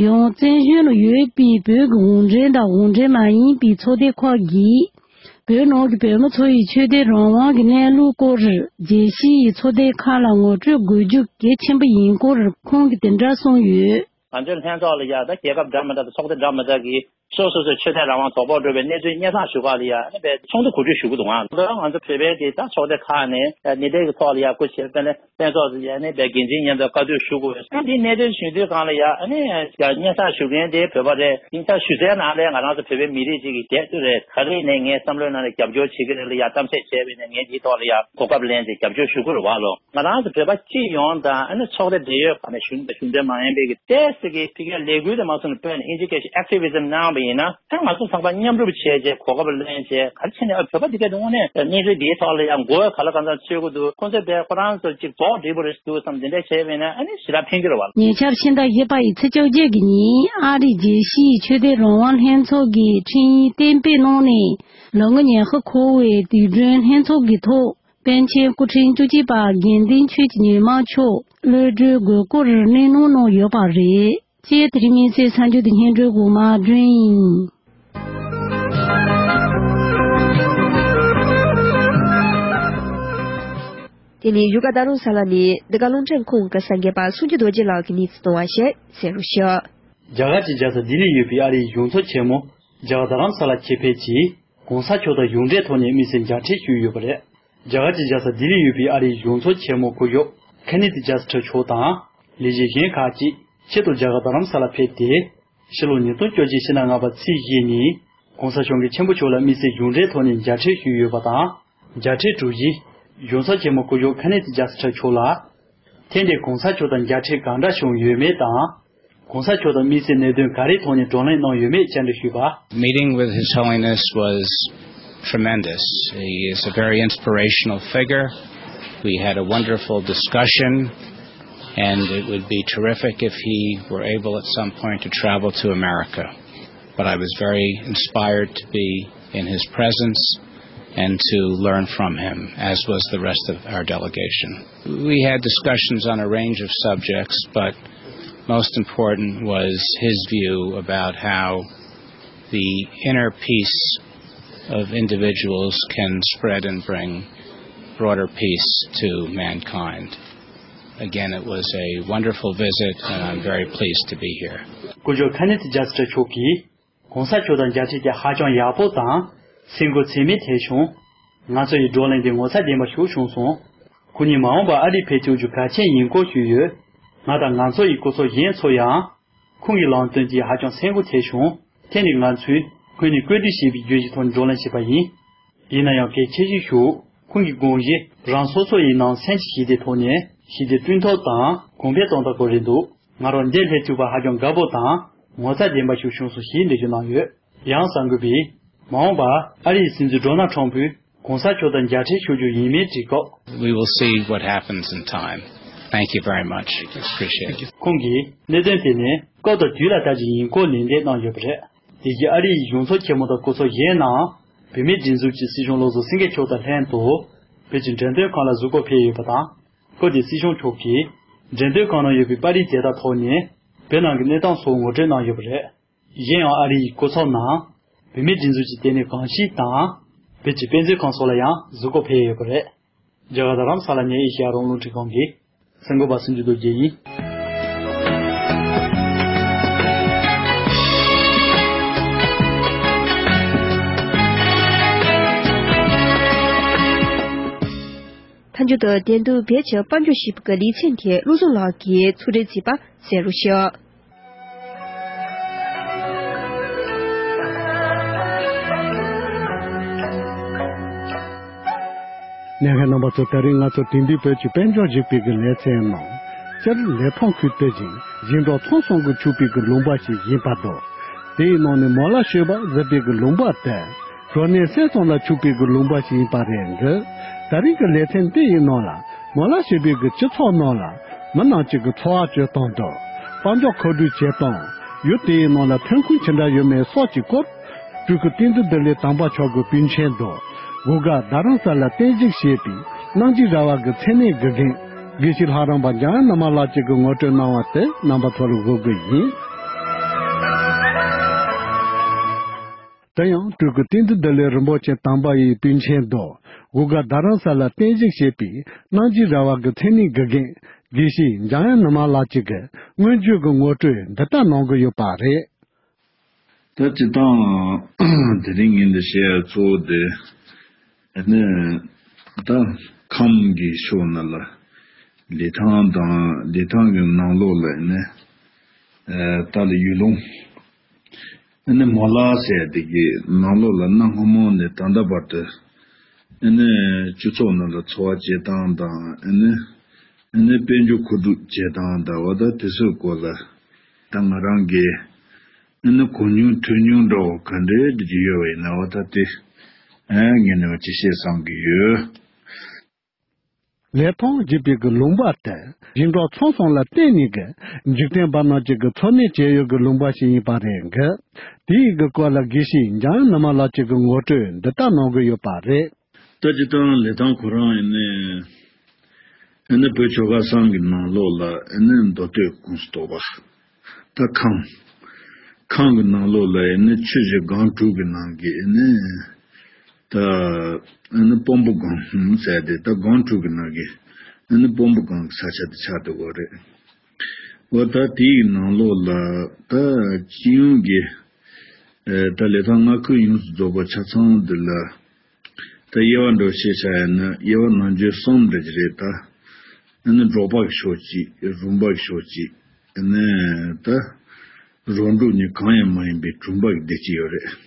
ཡང་བཙན་བྱོལ་ནང་ཡོད་པའི་བོད་ཀྱི་གུང་ཁྲན་དང་གུང་ཁྲན་མ་ཡིན་པའི་ཚོགས་སྡེ་ཁག་གིས། བོད་ནང་གི་བོད་མི་ཚོ་ཡི་ཆོས་དད་རང་དབང་གི་གནས་ལུགས་སྐོར་རྒྱལ་སྤྱི་ཡི་ཚོགས་སྡེ་ཁག་ལ་ངོ་སྤྲོད་དགོས་རྒྱུ་གལ་ཆེན་པོ་ཡིན་སྐོར་ཁོང་གིས་དེ་འདྲ་གསུངས་ཡོད། ང་ཚོའི་ལྷན་ཚོགས་ལ་ཡ་ད་རྒྱལ་ཁབ་འདྲ་མི་འདྲ་དང་ཚོགས་སྡེ་འདྲ་མི་འདྲ་གིས་སོ་སོ་སོའི་ཆོས་དད་རང་དབང་དོགས་པ་འགྲོ་བའི་གནས་ཚུལ་སྙན་སེང་ཞུ་ག་ལ་ཡ་ཨ་ནི་བའི་ཚོགས་འདུ་གོ་སྒྲིག་ཞུ་གི་འདུག་ཨང་། ད་ང་ཚོ་བོད་པའི་དེ་ད་ཚོགས་སྡེ་ཁག་ནས་ཨ་ནི་དེ་གི་ཐོག་ལ་ཡ་སྐུ་མཁྱེན་དཔལ་ལྡན་ཕུན་ཚོགས་ཡ་ཨ་ནི་བའི་འགན་འཛིན་མཉམ་དུ་བཀའ་བསྡུར་ཞུ་དགོས། ཨ་ནི་དེ་གནད་དོན་ཞུ་དུས་སྒང་ལ་ཡ་ཨ་ནི་ཡ་སྙན་སེང་ཞུ་མཁན་དེ་བོད་པ་རེད། ཡིན་ཙང་ཞུ་སའི་ནང་ལ་ང་རང་ཚོ་བོད་པའི་མི་རིགས་ཅིག་གི་སྐད་དུ་རེད། ད་རེས་ནས་ངའི་བསམ་བློའི་ནང་ལ་རྒྱབ་སྐྱོར་བྱེད་ཀྱི་རེད་ལ་ཡ་གཏམ་བཤད་བྱས་པ་ཡིན་ན་ངས་འདིའི་ཐོག་ལ་ཡ་གོ་སྐབས་ལེན་ཏེ་རྒྱབ་སྐྱོར་ཞུ་དགོས་རེད་བ་ལོ། ང་རང་ཚོ་བོད་པ་སྤྱི་ཡོངས་དང་ཨ་ནི་ཚོགས་སྡེ་འབྲེལ་ཡོད་ཁག་ནས་གཞུང་དང་གཞུང་འབྲེལ་མ་ཡིན་པའི་གི་ཏོག་ཙམ་གྱི་ཕ་གིའི་ལས་འགུལ་དེ་མ་སོང་ནས་དཔོན་ནས་ཨིན་ཇི་སྐད་ཞིག་ཨེག་ཊི་བི་ཛམ་གནང་བ་ཡིན་ན་ཨ་ང་ཚོ་ཚང་མ་མཉམ་རུབ་བྱས་རྗེས་གོ་སྐབས་ལེན་རྗེས་ག་རེ་བྱས་ནས་ཨ་བོད་པ་འདི་གའི་དངོས་གནས་གནས་ཚུལ་འདིའི་ཐོག་ལ་ཡང་མགོ་བོའི་ག་ལ་གང་འཚམ་ཚོད་ཀྱི་འདུག་ཁོང་ཚོས་བས་ཁོ་རང་ཚོ་ཅིག་རྡོག་སྒྲིལ་པོ་རེད་འདུག་བསམ་དེ་འདྲ་བྱས་པས་ན་ཨ་ནི་ཞེ་དྲག་ཕན་གྱི་རེད་བ། ཉེ་ཆར་ཕྱི་ཟླ་བཞི་པ་ཡི་ཚེས་བཅོ་བརྒྱད་ཀྱི་ཉིན་ཨ་རིའི་རྒྱལ་སྤྱིའི་ཆོས་དད་རང་དབང་ལྷན་ཚོགས་ཀྱིས་འཕྲིན་ཡིག་གཏན་འབེབས་གནང་ནས་ལོ་ངོ་ཉི་ཤུ་འཁོར་བའི་དུས་དྲན་ལྷན་ཚོགས་ཀྱི་ཐོག་དཔལ་ཆེན་སྐུ་ཕྲེང་བཅུ་གཅིག་པ་དགེ་འདུན་ཆོས་ཀྱི་ཉི་མ་མཆོག་གློད་གྲོལ་དགོས་སྐོར་སྣེ་ལེན་གནང་ཡོད་པ་རེད། ཅེས་དེ་རིང་མི་ཚེ་གསར་འགྱུར་དེ་སྙན་སྒྲོན་གོང་མ་སྒྲོན་ཡིན། དེ་ནས་བཞུགས་སྒར་རྡ་རམ་ས་ལ་ནས་འདི་ག་རླུང་འཕྲིན་ཁང་གི་གསར་འགོད་པ་སངས་རྒྱས་རྡོ་རྗེ་ལགས་ཀྱིས་གནས་ཚུལ་བཏང་བ་ཞིག་གསན་རོགས་ཞུ། རྒྱ་གར་གྱི་རྒྱལ་ས་ལྡི་ལིར་ཡོད་པའི་ཨ་རིའི་གཞུང་ཚབ་ཆེན་མོ་རྒྱ་གར་རྡ་རམ་ས་ལ་ཆེད་ཕེབས་ཀྱིས། གོང་ས་མཆོག་དང་གཞུང་འབྲེལ་ཐོག་ནས་དམིགས་བསལ་མཇལ་འཕྲད་ཞུས་ཡོད་པ་རེད། རྒྱ་གར་གྱི་རྒྱལ་ས་ལྡི་ལིར་ཡོད་པའི་ཨ་རིའི་གཞུང་ཚབ་ཆེན་མོ་སྐུ་ཞབས་ཁེ་ནེ་ཐི་ཇཱ་སི་ཊར་མཆོག་དང་། ལས་བྱེད་གཞན་ཁག་ཅིག་ཆེད་དུ་རྒྱ་གར་རྡ་རམ་ས་ལ་ཕེབས་ཏེ། ཕྱི་ལོ་ཉིས་སྟོང་བཅོ་གཅིག་ཕྱི་ཟླ་ལྔ་པ་ཚེས་བཞི་ཉིན། ྋགོང་ས་༸སྐྱབས་མགོན་ཆེན་པོ་མཆོག་ལ་དམིགས་བསལ་གཞུང་འབྲེལ་ཐོག་ནས་མཇལ་འཕྲད་ཞུས་ཡོད་པ་དང་། མཇལ་འཕྲད་གྲུབ་རྗེས། གཞུང་ཚབ་ཆེན་མོ་སྐུ་ཞབས་ཁེ་ནེ་ཐི་ཇཱ་སི་ཊར་མཆོག་ལ། ཐེངས་འདིར་གོང་ས་མཆོག་དང་མཇལ་འཕྲད་གང་འདྲ་བྱུང་ཡོད་མེད་དང་། གོང་ས་མཆོག་དང་དམིགས་བསལ་གནད་དོན་ག་རེའི་ཐོག་ནས་བགྲོ་གླེང་གནང་ཡོད་མེད་བཅར་འདྲི་ཞུས་པ། Meeting with His Holiness was tremendous. He is a very inspirational figure. We had a wonderful discussion, and it would be terrific if he were able at some point to travel to America. But I was very inspired to be in his presence and to learn from him, as was the rest of our delegation. We had discussions on a range of subjects, but most important was his view about how the inner peace of individuals can spread and bring broader peace to mankind. Again, it was a wonderful visit, and I'm very pleased to be here. སྐུ་ཞབས་ཁེ་ནེ་ཐི་ཇཱ་སི་ཊར་མཆོག་གིས། གོང་ས་མཆོག་དང་མཇལ་འཕྲད་ཀྱིས་ཧ་ཅང་ཡག་པོ་དང་། སེམས་འགུལ་ཚད་མེད་ཐེབས་བྱུང་། ང་ཚོ་ཡི་བགྲོ་གླེང་དེ་ངོ་མཚར་ལྡན་པ་ཞིག་བྱུང་སོང་། ཁོང་ཉིད་མ་འོངས་པར་ཨ་རིར་ཕེབས་ཆོག་རྒྱུ་གལ་ཆེན་ཡིན་སྐོར་ཞུས་ཡོད། ང་དང་ང་ཚོ་ཡི་སྐུ་ཚབ་གཞན་ཚོ་ཡང་། ཁོང་གི་ལམ་སྟོན་གྱིས་ཧ་ཅང་སེམས་འགུལ་ཐེབས་བྱུང་། དེ་ནི་ང་ཚོས་ཁོང་ནས་བཀོད་སྒྲིག་བྱས་པའི་བརྗོད་གཞི་ཐོག་བགྲོ་གླེང་བྱས་པ་ཡིན། ཡིན་ན་ཡང་གལ་ཆེ་ཤོས་ཤིག་ཁོང་གི་དགོངས་གཞི་རང་སོ་སོ་ཡི་ནང་སེམས་ཀྱི་ཞི་བདེ་ཐོག་ནས་ཞི་བདེ་བསྐྲུན་ཐབས་དང་གོང་འཕེལ་གཏོང་ཐབས་སྐོར་རེད་འདུག་ང་རང་འདིར་སླེབས་ཐུབ་པར་ཧ་ཅང་དགའ་པོ་དང་ངོ་མཚར་ལྡན་པ་ཞིག་བྱུང་སོང་ཞེས་འགྲེལ་བརྗོད་གནང་ཡོད། ཡང་གསར་འགོད་པས། མ་འོངས་པར་ཨ་རིའི་སྲིད་འཛིན་ཌོ་ནལ་ཁྲམ་ཕུས་གོང་ས་མཆོག་དང་མཇལ་འཕྲད་ཞུ་རྒྱུ་ཡིན་མིན་དྲིས་སྐབས། We will see what happens in time. Thank you very much. Appreciate it. ཁོང་གིས་གནད་དོན་དེ་ནི་སྐབས་དང་དུས་ལ་བལྟ་རྒྱུ་ཡིན་སྐོར་ལན་འདེབས་གནང་ཡོད་པ་རེད། དེ་བཞིན་ཨ་རིའི་གཞུང་ཚབ་ཆེན་མོ་དང་སྐུ་ཚབ་གཞན་རྣམས་བོད་མིའི་སྒྲིག་འཛུགས་ཀྱི་སྲིད་སྐྱོང་བློ་བཟང་སེང་གེ་མཆོག་དང་ལྷན་དུ་བོད་ཀྱི་འགྲེམས་སྟོན་ཁང་ལ་གཟིགས་སྐོར་ཕེབས་ཡོད་པ་དང་། སྐབས་དེར་སྲིད་སྐྱོང་མཆོག་གིས་འགྲེམས་སྟོན་ཁང་ནང་ཡོད་པའི་པར་རིས་དེ་དག་ཐོག་ནས་བོད་ནང་གི་གནས་སྟངས་སོགས་ངོ་སྤྲོད་གནང་ཡོད་པ་རེད། གཞན་ཡང་ཨ་རིའི་སྐུ་ཚབ་རྣམས་བོད་མིའི་སྒྲིག་འཛུགས་ཀྱི་ལྟེ་གནས་གངས་སྐྱིད་དང་བོད་ཀྱི་དཔེ་མཛོད་ཁང་སོགས་ལ་ཡང་གཟིགས་སྐོར་ཕེབས་ཡོད་པ་རེད། རྒྱ་གར་རྡ་རམ་ས་ལ་ནས་ཨེ་ཤེ་ཡ་རང་དབང་རླུང་འཕྲིན་ཁང་གི་གསར་འགོད་པ་སུ་འཇུ་རྡོ་རྗེ་ཡིན། མཐའ་མཇུག་ཏུ་དེ་དུས་བོད་ཀྱི་དཔལ་འབྱོར་ཞེས་པའི་ལེ་ཚན་དེ་བློ་བཟང་ལགས་ཀྱིས་ཚུགས་གྲལ་བརྩིས་པ་གསན་རོགས་ཞུ། གནད་ཡོད་རྣམ་པ་ཚོ། ད་རིང་ང་ཚོ་དེང་དུས་བོད་ཀྱི་དཔལ་འབྱོར་ཞེས་པའི་གི་ལེ་ཚན་ནང་། སྤྱིར་ལི་ཐང་ཁུལ་དེ་བཞིན་ཞིང་འབྲོག་ཚོང་ཟོང་གི་ཕྱུག་པའི་གི་ལུང་པ་ཞིག་ཡིན་པ་དང་། དེའི་ནང་ནས་མོ་ལ་ཤོད་པ་ཟེར་བའི་གི་ལུང་པ་དེ། གྲོ་ནས་སྲན་ཙོང་ལ་ཕྱུག་པའི་གི་ལུང་པ་ཞིག་ཡིན་པ་རེད་འདུག་ད་རིང་གི་ལེ་ཚན་འདི་ཡི་ནང་ལ་མོ་ལ་ཤོད་པའི་གི་སྤྱི་ཚོགས་ནང་ལ་མི་རྣམས་ཀྱི་གི་འཚོ་བ་སྤྱོད་སྟངས་དང་། དཔལ་འབྱོར་མཁོ་སྒྲུབ་བྱེད་སྟངས། ཡུལ་དེའི་ནང་ལ་ཐོན་ཁུངས་ཇི་འདྲ་ཡོད་མེད་སོགས་ཀྱི་སྐོར། སྤྲུལ་སྐུ་བསྟན་འཛིན་བདེ་ལེགས་དམ་པ་མཆོག་གི་པཎ་ཆེན་དང་། གུར་དཀར་རྡ་རམ་ས་ལ་བརྟན་བཞུགས་ཞེས་པའི་རྣམ་རྒྱལ་ར་བ་གི་མཚན་གནས་དགེ་རྒན། དགེ་བཤེས་ལྷ་རམས་པ་འཇམ་དབྱངས་ཉི་མ་ལགས་ཀྱིས་གི་ངོ་སྤྲོད་གནང་བ་དེ་རྣམ་པ་ཚོ་ལ་འབུལ་གི་ཡིན། དེ་ཡང་སྤྲུལ་སྐུ་བསྟན་འཛིན་བདེ་ལེགས་རིན་པོ་ཆེ་དམ་པ་ཡི་པཎ་ཆེན་དང་། གུར་དཀར་རྡ་རམ་ས་ལ་བརྟན་བཞུགས་ཞེས་པའི་རྣམ་རྒྱལ་ར་བ་གི་མཚན་གནས་དགེ་རྒན། དགེ་བཤེས་འཇམ་དབྱངས་ཉི་མ་ལགས་ཀྱིས་གི་སྔོན་བརྗོད་ཀྱི་ངོ་སྤྲོད་འདི་ལྟར་གནང་གི་ཡོད་པ་རེད། ད་སྤྱིར་བཏང་དེ་རིང་ངས་འདི་བཤད་ཡ་གཙོ་བོ་དེ་ཨ་ནི་ད་ཁམས་ཀྱི་ཕྱོགས་ནས་ལ་ལི་ཐང་དང་ལི་ཐང་གི་ནང་ལོགས་ལ་ཨ་ནི་ད་ལ་ཡུལ་ལུང་ཨ་ནི་མོ་ལ་ཟེར་དེ་གི་ནང་ལོགས་ལ་གནའ་སྔ་མོ་ནས་ད་ལྟ་བར་དུ་ཨ་ནི་སྤྱི་ཚོགས་ནང་ལ་འཚོ་བ་སྐྱེལ་སྟངས་དང་ཨ་ནི་ཨ་ནི་དཔལ་འབྱོར་མཁོ་སྒྲུབ་བྱེད་སྟངས་དང་འོ་ད་དེ་ཚོའི་སྐོར་ལ། ད་ང་རང་གིས་ཨ་ནི་གོ་མྱོང་ཐོས་མྱོང་འདྲ་བོ་ག་འདྲའི་འདྲ་ཅིག་ཡོད་པ་ཡིན་ན་འོ་ད་དེ་ཨ་ངས་ནི་ཅིག་བཤད་བསམ་གྱི་ཡོད། ལི་ཐང་ཞེས་པའི་གི་ལུང་པ་དེ་ཞིང་འབྲོག་ཚོང་ཟོང་ལ་བརྟེན་ནས་གི་འཇིག་རྟེན་པ་རྣམས་ཀྱི་གི་འཚོ་གནས་བྱེད་ཡུལ་གི་ལུང་པ་ཞིག་ཡིན་པ་རེད་གི། དེའི་གི་སྐོར་ལ་དགེ་བཤེས་འཇམ་དབྱངས་ཉི་མ་ལགས་ཀྱིས་གི་ངོ་སྤྲོད་འདི་ལྟར་གནང་གི་ཡོད་པ་རེད། ད་སྤྱིར་བཏང་ལི་ཐང་ཁོ་རང་ཡིན་ནའི་ཨ་ནི་བོད་ཆོལ་ཁ་གསུམ་གྱི་ནང་ལོགས་ལ་ཨ་ནི་མདོ་སྟོད་ཀོང་སོ་དོག་པ། ད་ཁམས། ཁམས་ཀྱི་ནང་ལོགས་ལ་ཨ་ནི་ཆུ་བཞི་སྒང་དྲུག་གི་ནང་གི་ཨ་ནི་ད་ཨ་ནི་སྤོམ་པོ་སྒང་ཟེར་ཏེ་ད་སྒང་དྲུག་གི་ནང་གི་ཨ་ནི་སྤོམ་པོ་སྒང་གི་ས་ཆ་དེ་ཆགས་བསྡད་ཡོད་རེད། འོ་ད་དེའི་ནང་ལོགས་ལ་ད་སྤྱི་ཡོངས་ཀྱི་ཨ་ད་ལི་ཐང་མངའ་ཁུལ་ཡོངས་སུ་རྫོགས་པ་ཆ་ཚང་འདི་ལ། ད་དབྱེ་བ་འདྲ་བཤད་བྱ་ཡིན་ན་དབྱེ་བ་ནང་ཆོས་གསུམ་འདྲ་ཅིག་རེད་ད། ཨ་ནི་འབྲོག་པ་གི་ཕྱོགས་གཅིག་རོང་པ་གི་ཕྱོགས་གཅིག་ཨ་ནི་ད་རོང་འབྲོག་གཉིས་གང་ཡང་མ་ཡིན་པའི་གྲོང་པ་གི་སྡེ་གཅིག་ཡོད་རེད།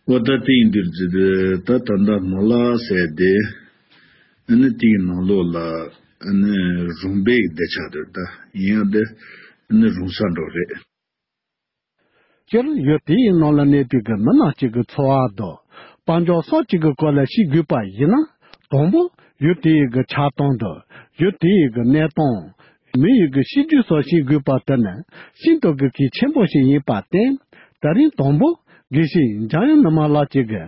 འོ་ད་དེ་ཡིན་དུས་ད་ད་ལྟ་མོ་ལ་ཟེར་དེ་ཨ་ནི་དེའི་ནང་ལོགས་ལ་ཨ་ནི་རོང་པའི་སྡེ་ཆགས་འདུག་ད་ཡིན་ཡང་དེ་ཨ་ནི་རོང་ས་འདྲ་རེད། སྤྱིར་ཡུལ་དེའི་ནང་ལ་གནས་པའི་གི་མི་རྣམས་ཀྱི་གི་འཚོ་བ་དང་། དཔལ་འབྱོར་སོགས་ཀྱི་གི་སྐོར་ལ་ཤེས་དགོས་པ་ཡིན་ན། དང་པོ། ཡུལ་དེའི་གི་ཆགས་སྟངས་དང་། ཡུལ་དེའི་གི་གནས་སྟངས། མི་ཡི་གི་གཤིས་རྒྱུད་སོགས་ཤེས་དགོས་པ་དེ་ནི་ཤིན་ཏུ་གི་གལ་ཆེན་པོ་ཞིག་ཡིན་པར་བརྟེན། ད་རིང་དང་པོ། དགེ་བཤེས་འཇམ་དབྱངས་ཉི་མ་ལགས་ཀྱིས་གི་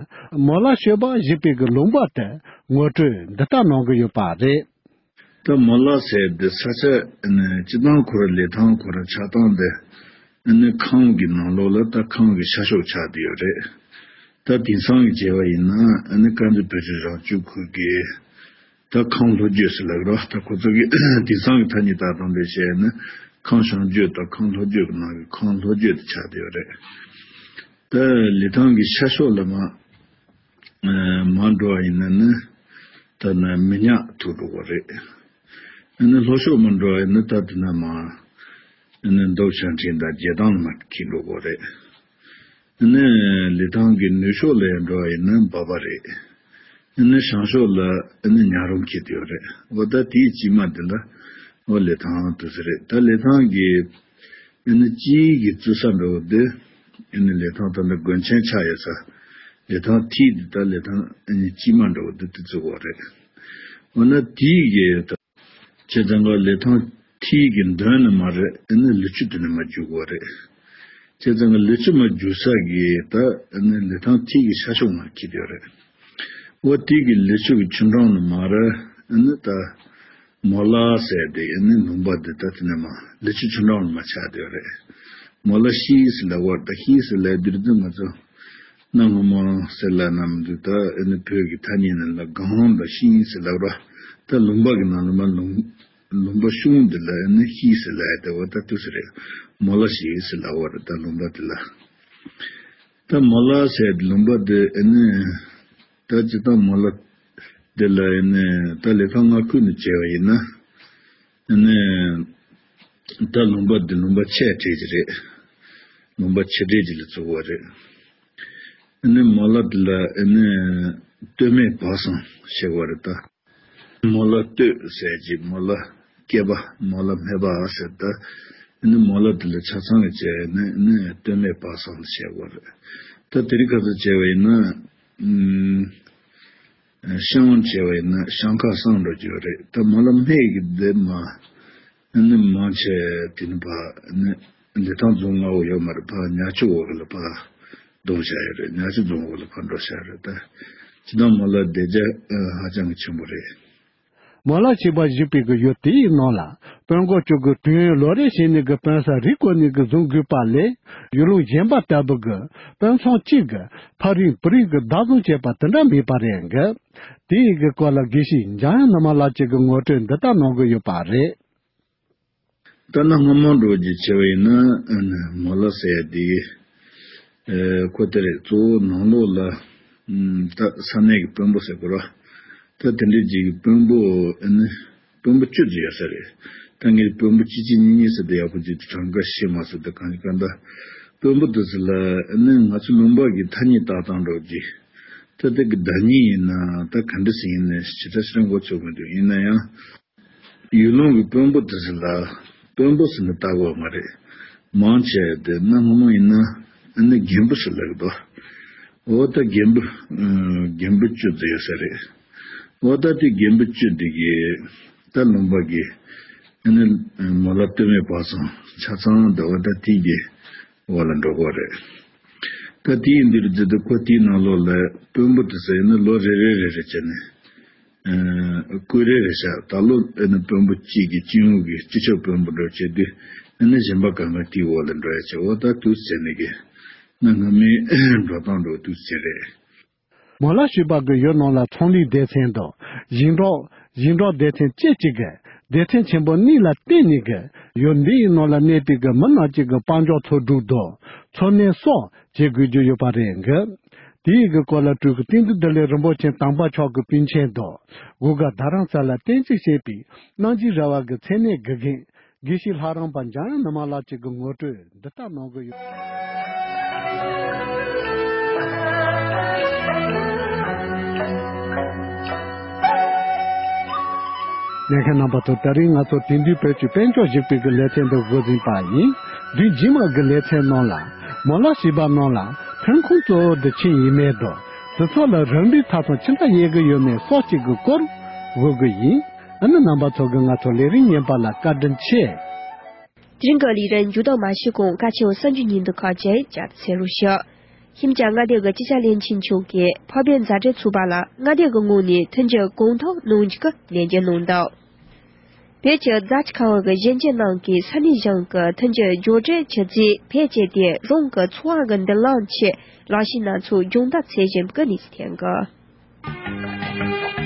མོ་ལ་ཤོད་པ་ཞེས་པའི་གི་ལུང་པ་དེ་ངོ་སྤྲོད་འདི་ལྟར་གནང་གི་ཡོད་པ་རེད། ད་མོ་ལ་ཟེར་དེ་ས་ཆ་ཨ་ནི་སྤྱིར་བཏང་ཁོ་རང་ལི་ཐང་ཁོ་རང་ཆགས་སྟངས་དེ་ཨ་ནི་ཁམས་ཀྱི་ནང་ལོགས་ལ་ད་ཁམས་ཀྱི་ཤར་ཕྱོགས་ཆགས་བསྡད་ཡོད་རེད། ད་དེང་སང་གི་བྱས་པ་ཡིན་ན་ཨ་ནི་དཀར་མཛེས་བོད་རིགས་རང་སྐྱོང་ཁུལ་གྱི་ད་ཁམས་ལྷོ་རྒྱུད་ཟེར་ལབ་རོགས། ད་ཁོ་ཚོ་གི་དེང་སང་གི་ཐ་སྙད་བཏགས་སྟངས་དེ་བྱས་ན་ཁམས་བྱང་རྒྱུད་དང་ཁམས་ལྷོ་རྒྱུད་ཀྱི་ནང་གི་ཁམས་ལྷོ་རྒྱུད་དེ་ཆགས་བསྡད་ཡོད་རེད། ད་ལི་ཐང་གི་ཤར་ཕྱོགས་ལ་མ་ཨ་མར་འགྲོ་བ་ཡིན་ན་ནི། ད་ ད་ནི་མི་ཉག་ཐུག་འགྲོ་གི་རེད། ཨ་ནི་ལྷོ་ཕྱོགས་མར་འགྲོ་ཡིན་ན་ད་དེ་ནས་མར་ཨ་ནི་མདོ་ཆ་འཕྲིན་དང་རྒྱལ་ཐང་མར་འཁྱེར་འགྲོ་གི་རེད། ཨ་ནི་ལི་ཐང་གི་ནུབ་ཕྱོགས་ལ་འགྲོ་ཡིན་ན་འབའ་པ་རེད། ཨ་ནི་བྱང་ཕྱོགས་ལ་ཨ་ནི་ཉག་རོང་འཁྱེར་དུ་ཡོད་རེད། འོ་ད་དེའི་དཀྱིལ་མ་འདི་ལ་འོ་ལི་ཐང་དུ་ཟེར་རེད། ད་ལི་ཐང་གི་ཨ་ནི་དཀྱིལ་གྱི་བཙུགས་ས་འགྲོ་འདི་ཨ་ནི་ལི་ཐང་ད་ནི་དགོན་ཆེན་ཆགས་ཡོད་ས། ལི་ཐང་མཐིལ་འདི་ད་ལི་ཐང་ཨ་ནི་དཀྱིལ་མ་འགྲོ་འདི་དུ་བཙུགས་པ་རེད། འོ་ན་དེའི་གི་ད་བྱས་ཙང་ག་ལི་ཐང་མཐིལ་གྱི་མདུན་ནས་མར་ཨ་ནི་ལི་ཆུ་དེ་ནས་མར་རྒྱུག་གི་རེད། བྱས་ཙང་ག་ལི་ཆུ་མར་རྒྱུག་ས་གི་ད་ཨ་ནི་ལི་ཐང་མཐིལ་གྱི་ཤར་ཕྱོགས་མར་འཁྱེར་དུ་ཡོད་རེད། འོ་དེ་གི་ལི་ཆུ་གི་ཆུ་འགྲམ་ནས་མར་ཨ་ནི་ད་མོ་ལ་ཟེར་དེ་ཨ་ནི་ལུང་པ་འདི་ད་དེ་ནས་མར་ལི་ཆུ་ཆུ་འགྲམ་ནས་མར་ཆགས་དུ་ཡོད་རེད། མོ་ལ་ཤིས་ལབ་པ་རེད། ད་ཤིས་ལབ་དུས་ཙམ་ང་ཚོ་གནའ་སྔ་མོ་ཟེར་ལབ་ན་མི་འདུག་ད་ཨ་ནི་བོད་ཀྱི་ཐ་སྙད་ནང་ལ་སྒང་དང་ཤིས་ལབ་ར། ད་ལུང་པ་གི་ནང་ལ་མར་ལུང་ལུང་པ་གཞུང་འདི་ལ་ཨ་ནི་ཤིས་ལབ་ཡ་དེ་འོ་ད་དུས་སུ་རེད། མོ་ལ་ཤིས་ལབ་པ་རེད། ད་ལུང་པ་འདི་ལ། ད་མོ་ལ་ཟེར་ལུང་པ་འདི་ཨ་ནི་ད་སྤྱིར་བཏང་མོ་ལ་འདི་ལ་ཨ་ནི་ད་ལི་ཐང་མངའ་ཁུལ་ནས་བྱས་པ་ཡིན་ན་ཨ་ནི་ད་ལུང་པ་འདི་ལུང་པ་ཆེ་གྲས་ཅིག་རེད། ལུང་པ་ཆེ་གྲས་ཅིག་ལ་བཙུགས་པ་རེད། ཨ་ནི་མོ་ལ་འདི་ལ་ཨ་ནི་སྟོད་སྨད་བར་གསུམ་ཞེས་པ་རེད་ད། མོ་ལ་སྟོད་ཟེར་གྱི་མོ་ལ་སྐེད་པ་མོ་ལ་སྨད་པ་ཟེར་ད། ཨ་ནི་མོ་ལ་འདི་ལ་ཆ་ཚང་གི་བྱས་ནས་ཨ་ནི་སྟོད་སྨད་བར་གསུམ་ཞེས་པ་རེད། ད་དེ་རིང་ཁ་སང་བྱས་པ་ཡིན་ན་ཨམ། ཤང་བྱས་པ་ཡིན་ན་ཤང་ཁ་སང་འགྲོ་རྒྱུ་རེད། ད་མོ་ལ་སྨད་ཀྱི་འདི་མ་ཨ་ནི་མང་ཆེ་དེ་ནི་ཕ་ཨ་ནི་ལི་ཐང་རྫོང་མངའ་འོག་ཡོད་མ་རེད། ཕ་ཉག་ཆུ་འོག་ལ་ཕ་གཏོང་བྱ་ཡོད་རེད། ཉག་ཆུ་རྫོང་འོག་ལ་ཕ་འགྲོ་བྱ་རེད། ད་ཅི་ད་མོ་ལ་བདེ་རྒྱ་ཧ་ཅང་གི་ཆེན་པོ་རེད། མོ་ལ་ཞེས་པ་བཞུགས་པའི་གི་ཡུལ་དེའི་ནང་ལ་དཔོན་གོ་ཅོ་གི་དུས་ཡུན་ལོ་རེ་བཞིན་ནས་གི་དཔོན་ས་རིགས་བཀོད་ནས་གི་བཟུང་དགོས་པ་ལས་ཡུལ་ལུང་གཞན་པ་ལྟ་བུ་གི་དཔོན་ཚང་གཅིག་གི་ཕ་རིང་བུ་རིང་གི་བདག་བཟུང་བྱས་པ་དེ་འདྲ་མེད་པ་རེད་གི། དེའི་གི་སྐོར་ལ་དགེ་བཤེས་འཇམ་དབྱངས་ནུ་མ་ལགས་ཀྱིས་གི་ངོ་སྤྲོད་འདི་ལྟར་གནང་གི་ཡོད་པ་རེད། ད་ནི་སྔ་མོ་འགྲོ་རྒྱུ་བྱས་པ་ཡིན་ན་ཨ་ནི་མོ་ལ་ཟེར་ཡ་དེ་ཨེ་ཁོ་དེ་རེད། གཙོ་བོ་ནང་ལོགས་ལ་ཨམ་ད་ས་གནས་ཀྱི་དཔོན་པོ་ཟེར་དགོས་ར། ད་དེ་འདྲའི་ཅིག་གི་དཔོན་པོ་ཨ་ནི་དཔོན་པོ་བཅུ་ཙམ་ཡོད་ས་རེད། ད་ངས་དཔོན་པོ་གཅིག་གཅིག་གཉིས་གཉིས་ཟེར་ཏེ་ཡག་པོ་ཅིག་གྲངས་ཀ་ཤེས་མ་སོང་། ད་གང་ཅི་གང་ད་དཔོན་པོ་དེ་ཚོ་ལ་ཨ་ནི་ང་ཚོ་ལུང་པ་གི་ཐ་སྙད་བཏགས་སྟངས་འགྲོ་རྒྱུ། ད་དེ་གི་བརྡ་རྙིང་ཡིན་ན་ད་ག་འདྲ་ཟིག་ཡིན་ནའི་ཇི་ལྟར་ཞིག་མགོ་ཚོད་མི་འདུག་ཡིན་ན་ཡང་། ཡུལ་ལུང་གི་དཔོན་པོ་དེ་ཚོ་ལ་དཔོན་པོ་ཟེར་ནས་བཏགས་ཡོད་མ་རེད། མང་ཆེ་བ་དེ་གནའ་སྔ་མོ་ཡིན་ན་ཨ་ནི་རྒན་པོ་ཟེར་ལབ་ཀྱི་འདུག་འོ་ད་རྒན་པོ་ཨ་རྒན་པོ་བཅུ་ཙམ་ཡོད་ས་རེད། འོ་ད་དེ་རྒན་པོ་བཅུ་དེ་གིས་ད་ལུང་པ་གི་ཨ་ནི་མོ་ལ་སྟོད་སྨད་བར་གསུམ་ཆ་ཚང་དེ་འོ་ད་དེ་གི་འོག་ལ་འགྲོ་གི་རེད། ད་དེ་ཡིན་དུས་ཙམ་དུ་ཁོ་དེའི་ནང་ལོགས་ལ་དཔོན་པོ་དེ་ཚོ་ཡིན་ན་ལོ་རེ་རེ་རེ་རེ་བྱས་ནས། ཨ་ཀུ་རེ་རེ་བཞག་ད་ལོ་ཨ་ནི་དཔོན་པོ་གཅིག་གིས་སྤྱི་ཡོངས་ཀྱི་སྤྱི་ཁྱབ་དཔོན་པོ་འགྲོ་བྱེད་དུས་ཨ་ནི་གཞན་པ་གང་ག་དེའི་འོག་ལ་འགྲོ་ཡ་བྱེད། འོ་ད་དུས་ཚོད་ནི་གི་གནའ་སྔ་མོའི་འགྲོ་སྟངས་འགྲོ་དུས་ཚོད་རེད། མོ་ལ་ཞེས་པ་གི་ཡུལ་ནང་ལ་ཚོང་ལས་སྡེ་ཚན་དང་ཞིང་འབྲོག་ཞིང་འབྲོག་སྡེ་ཚན་བཅས་ཀྱི་གི་སྡེ་ཚན་ཆེན་པོ་གཉིས་ལ་བརྟེན་ནས་གི་ཡུལ་འདིའི་ནང་ལ་གནས་པའི་གི་མི་རྣམས་ཀྱི་གི་དཔལ་འབྱོར་འཚོ་སྡུད་དང་འཚོ་གནས་སོགས་བྱེད་དགོས་རྒྱུ་ཡོད་པ་རེད་གི། དེའི་གི་སྐོར་ལ་སྤྲུལ་སྐུ་བསྟན་འཛིན་བདེ་ལེགས་རིན་པོ་ཆེ་དམ་པ་མཆོག་གི་པཎ་ཆེན་དང་གུ་ག་རྡ་རམ་ས་ལ་བསྟན་བཅོས་བྱས་པའི་རྣམ་འབྱེད་ར་བ་གི་མཚན་གནས་དགེ་རྒན་དགེ་བཤེས་ལྷ་རམས་པ་འཇམ་དབྱངས་ནུ་མ་ལགས་ཀྱི་གི་ངོ་སྤྲོད་འདི་ལྟར་གནང་གི་ཡོད། ལྷན་རྒྱས་རྣམ་པ་ཚོ། ད་རིང་ང་ཚོ་དེང་དུས་བོད་ཀྱི་དཔལ་འབྱོར་ཞིག་པའི་གི་ལེ་ཚན་འདི་འགོ་འཛིན་པ་ཡིན། དུས་རྗེས་མ་གི་ལེ་ཚན་ནང་ལ་མོ་ལ་ཞེས་པ་ནང་ལ་ཐོན་ཁུངས་གཙོ་བོ་འདི་ཆི་ཡིན་མིན་དང་དེ་ཚོ་ལ་རིམ་པས་ཐ་ཚང་ཅི་འདྲ་ཡོད་གི་ཡོད་མེད་སོགས་ཀྱི་གི་སྐོར་འགོད་གི་ཡིན། ཨ་ནི་རྣམ་པ་ཚོ་གི་ང་ཚོ་ལས་རིམ་ཉན་པ་ལ་བཀའ་དྲིན་ཆེ། དེ་རིང་གི་ལས་རིམ་མཇུག་བསྡོམས་མ་ཞུས་གོང་བཀའ་ཆེན་སུམ་ཅུ་ཉིན་དུ་ཁག་ཅན་བསྐྱར་དུ་གསན་རོགས་ཞུ། ཁྱིམ་བྱ་མངའ་སྡེ་གི་སྤྱི་ཁྱབ་བློན་ཆེན་མཆོག་གིས་འཕགས་པའི་མཛད་བྲེལ་ཚོགས་པ་ལ་མངའ་སྡེ་གི་ངོས་ནས་ཐོན་སྐྱེད་གོང་མཐོར་གནང་རྒྱུ་གི་ནན་བརྗོད་གནང་འདུག་བོད་ཀྱི་རྫ་ཆུ་ཁ་བ་གི་གཞོན་སྐྱེས་རྣམས་ཀྱིས་ས་གནས་གཞུང་གི་ཐོན་སྐྱེད་མགྱོགས་འཕྲོད་ཆུ་ཚད་བེད་སྤྱད་དེ་རང་གི་འཚོ་བ་གི་མདུན་ལམ་ཆེད་ལས་གཞི་སྣ་ཚོགས་སྦྱོང་བརྡར་འཚོལ་བཞིན་པའི་གནས་ཚུལ་ཐོན་གི།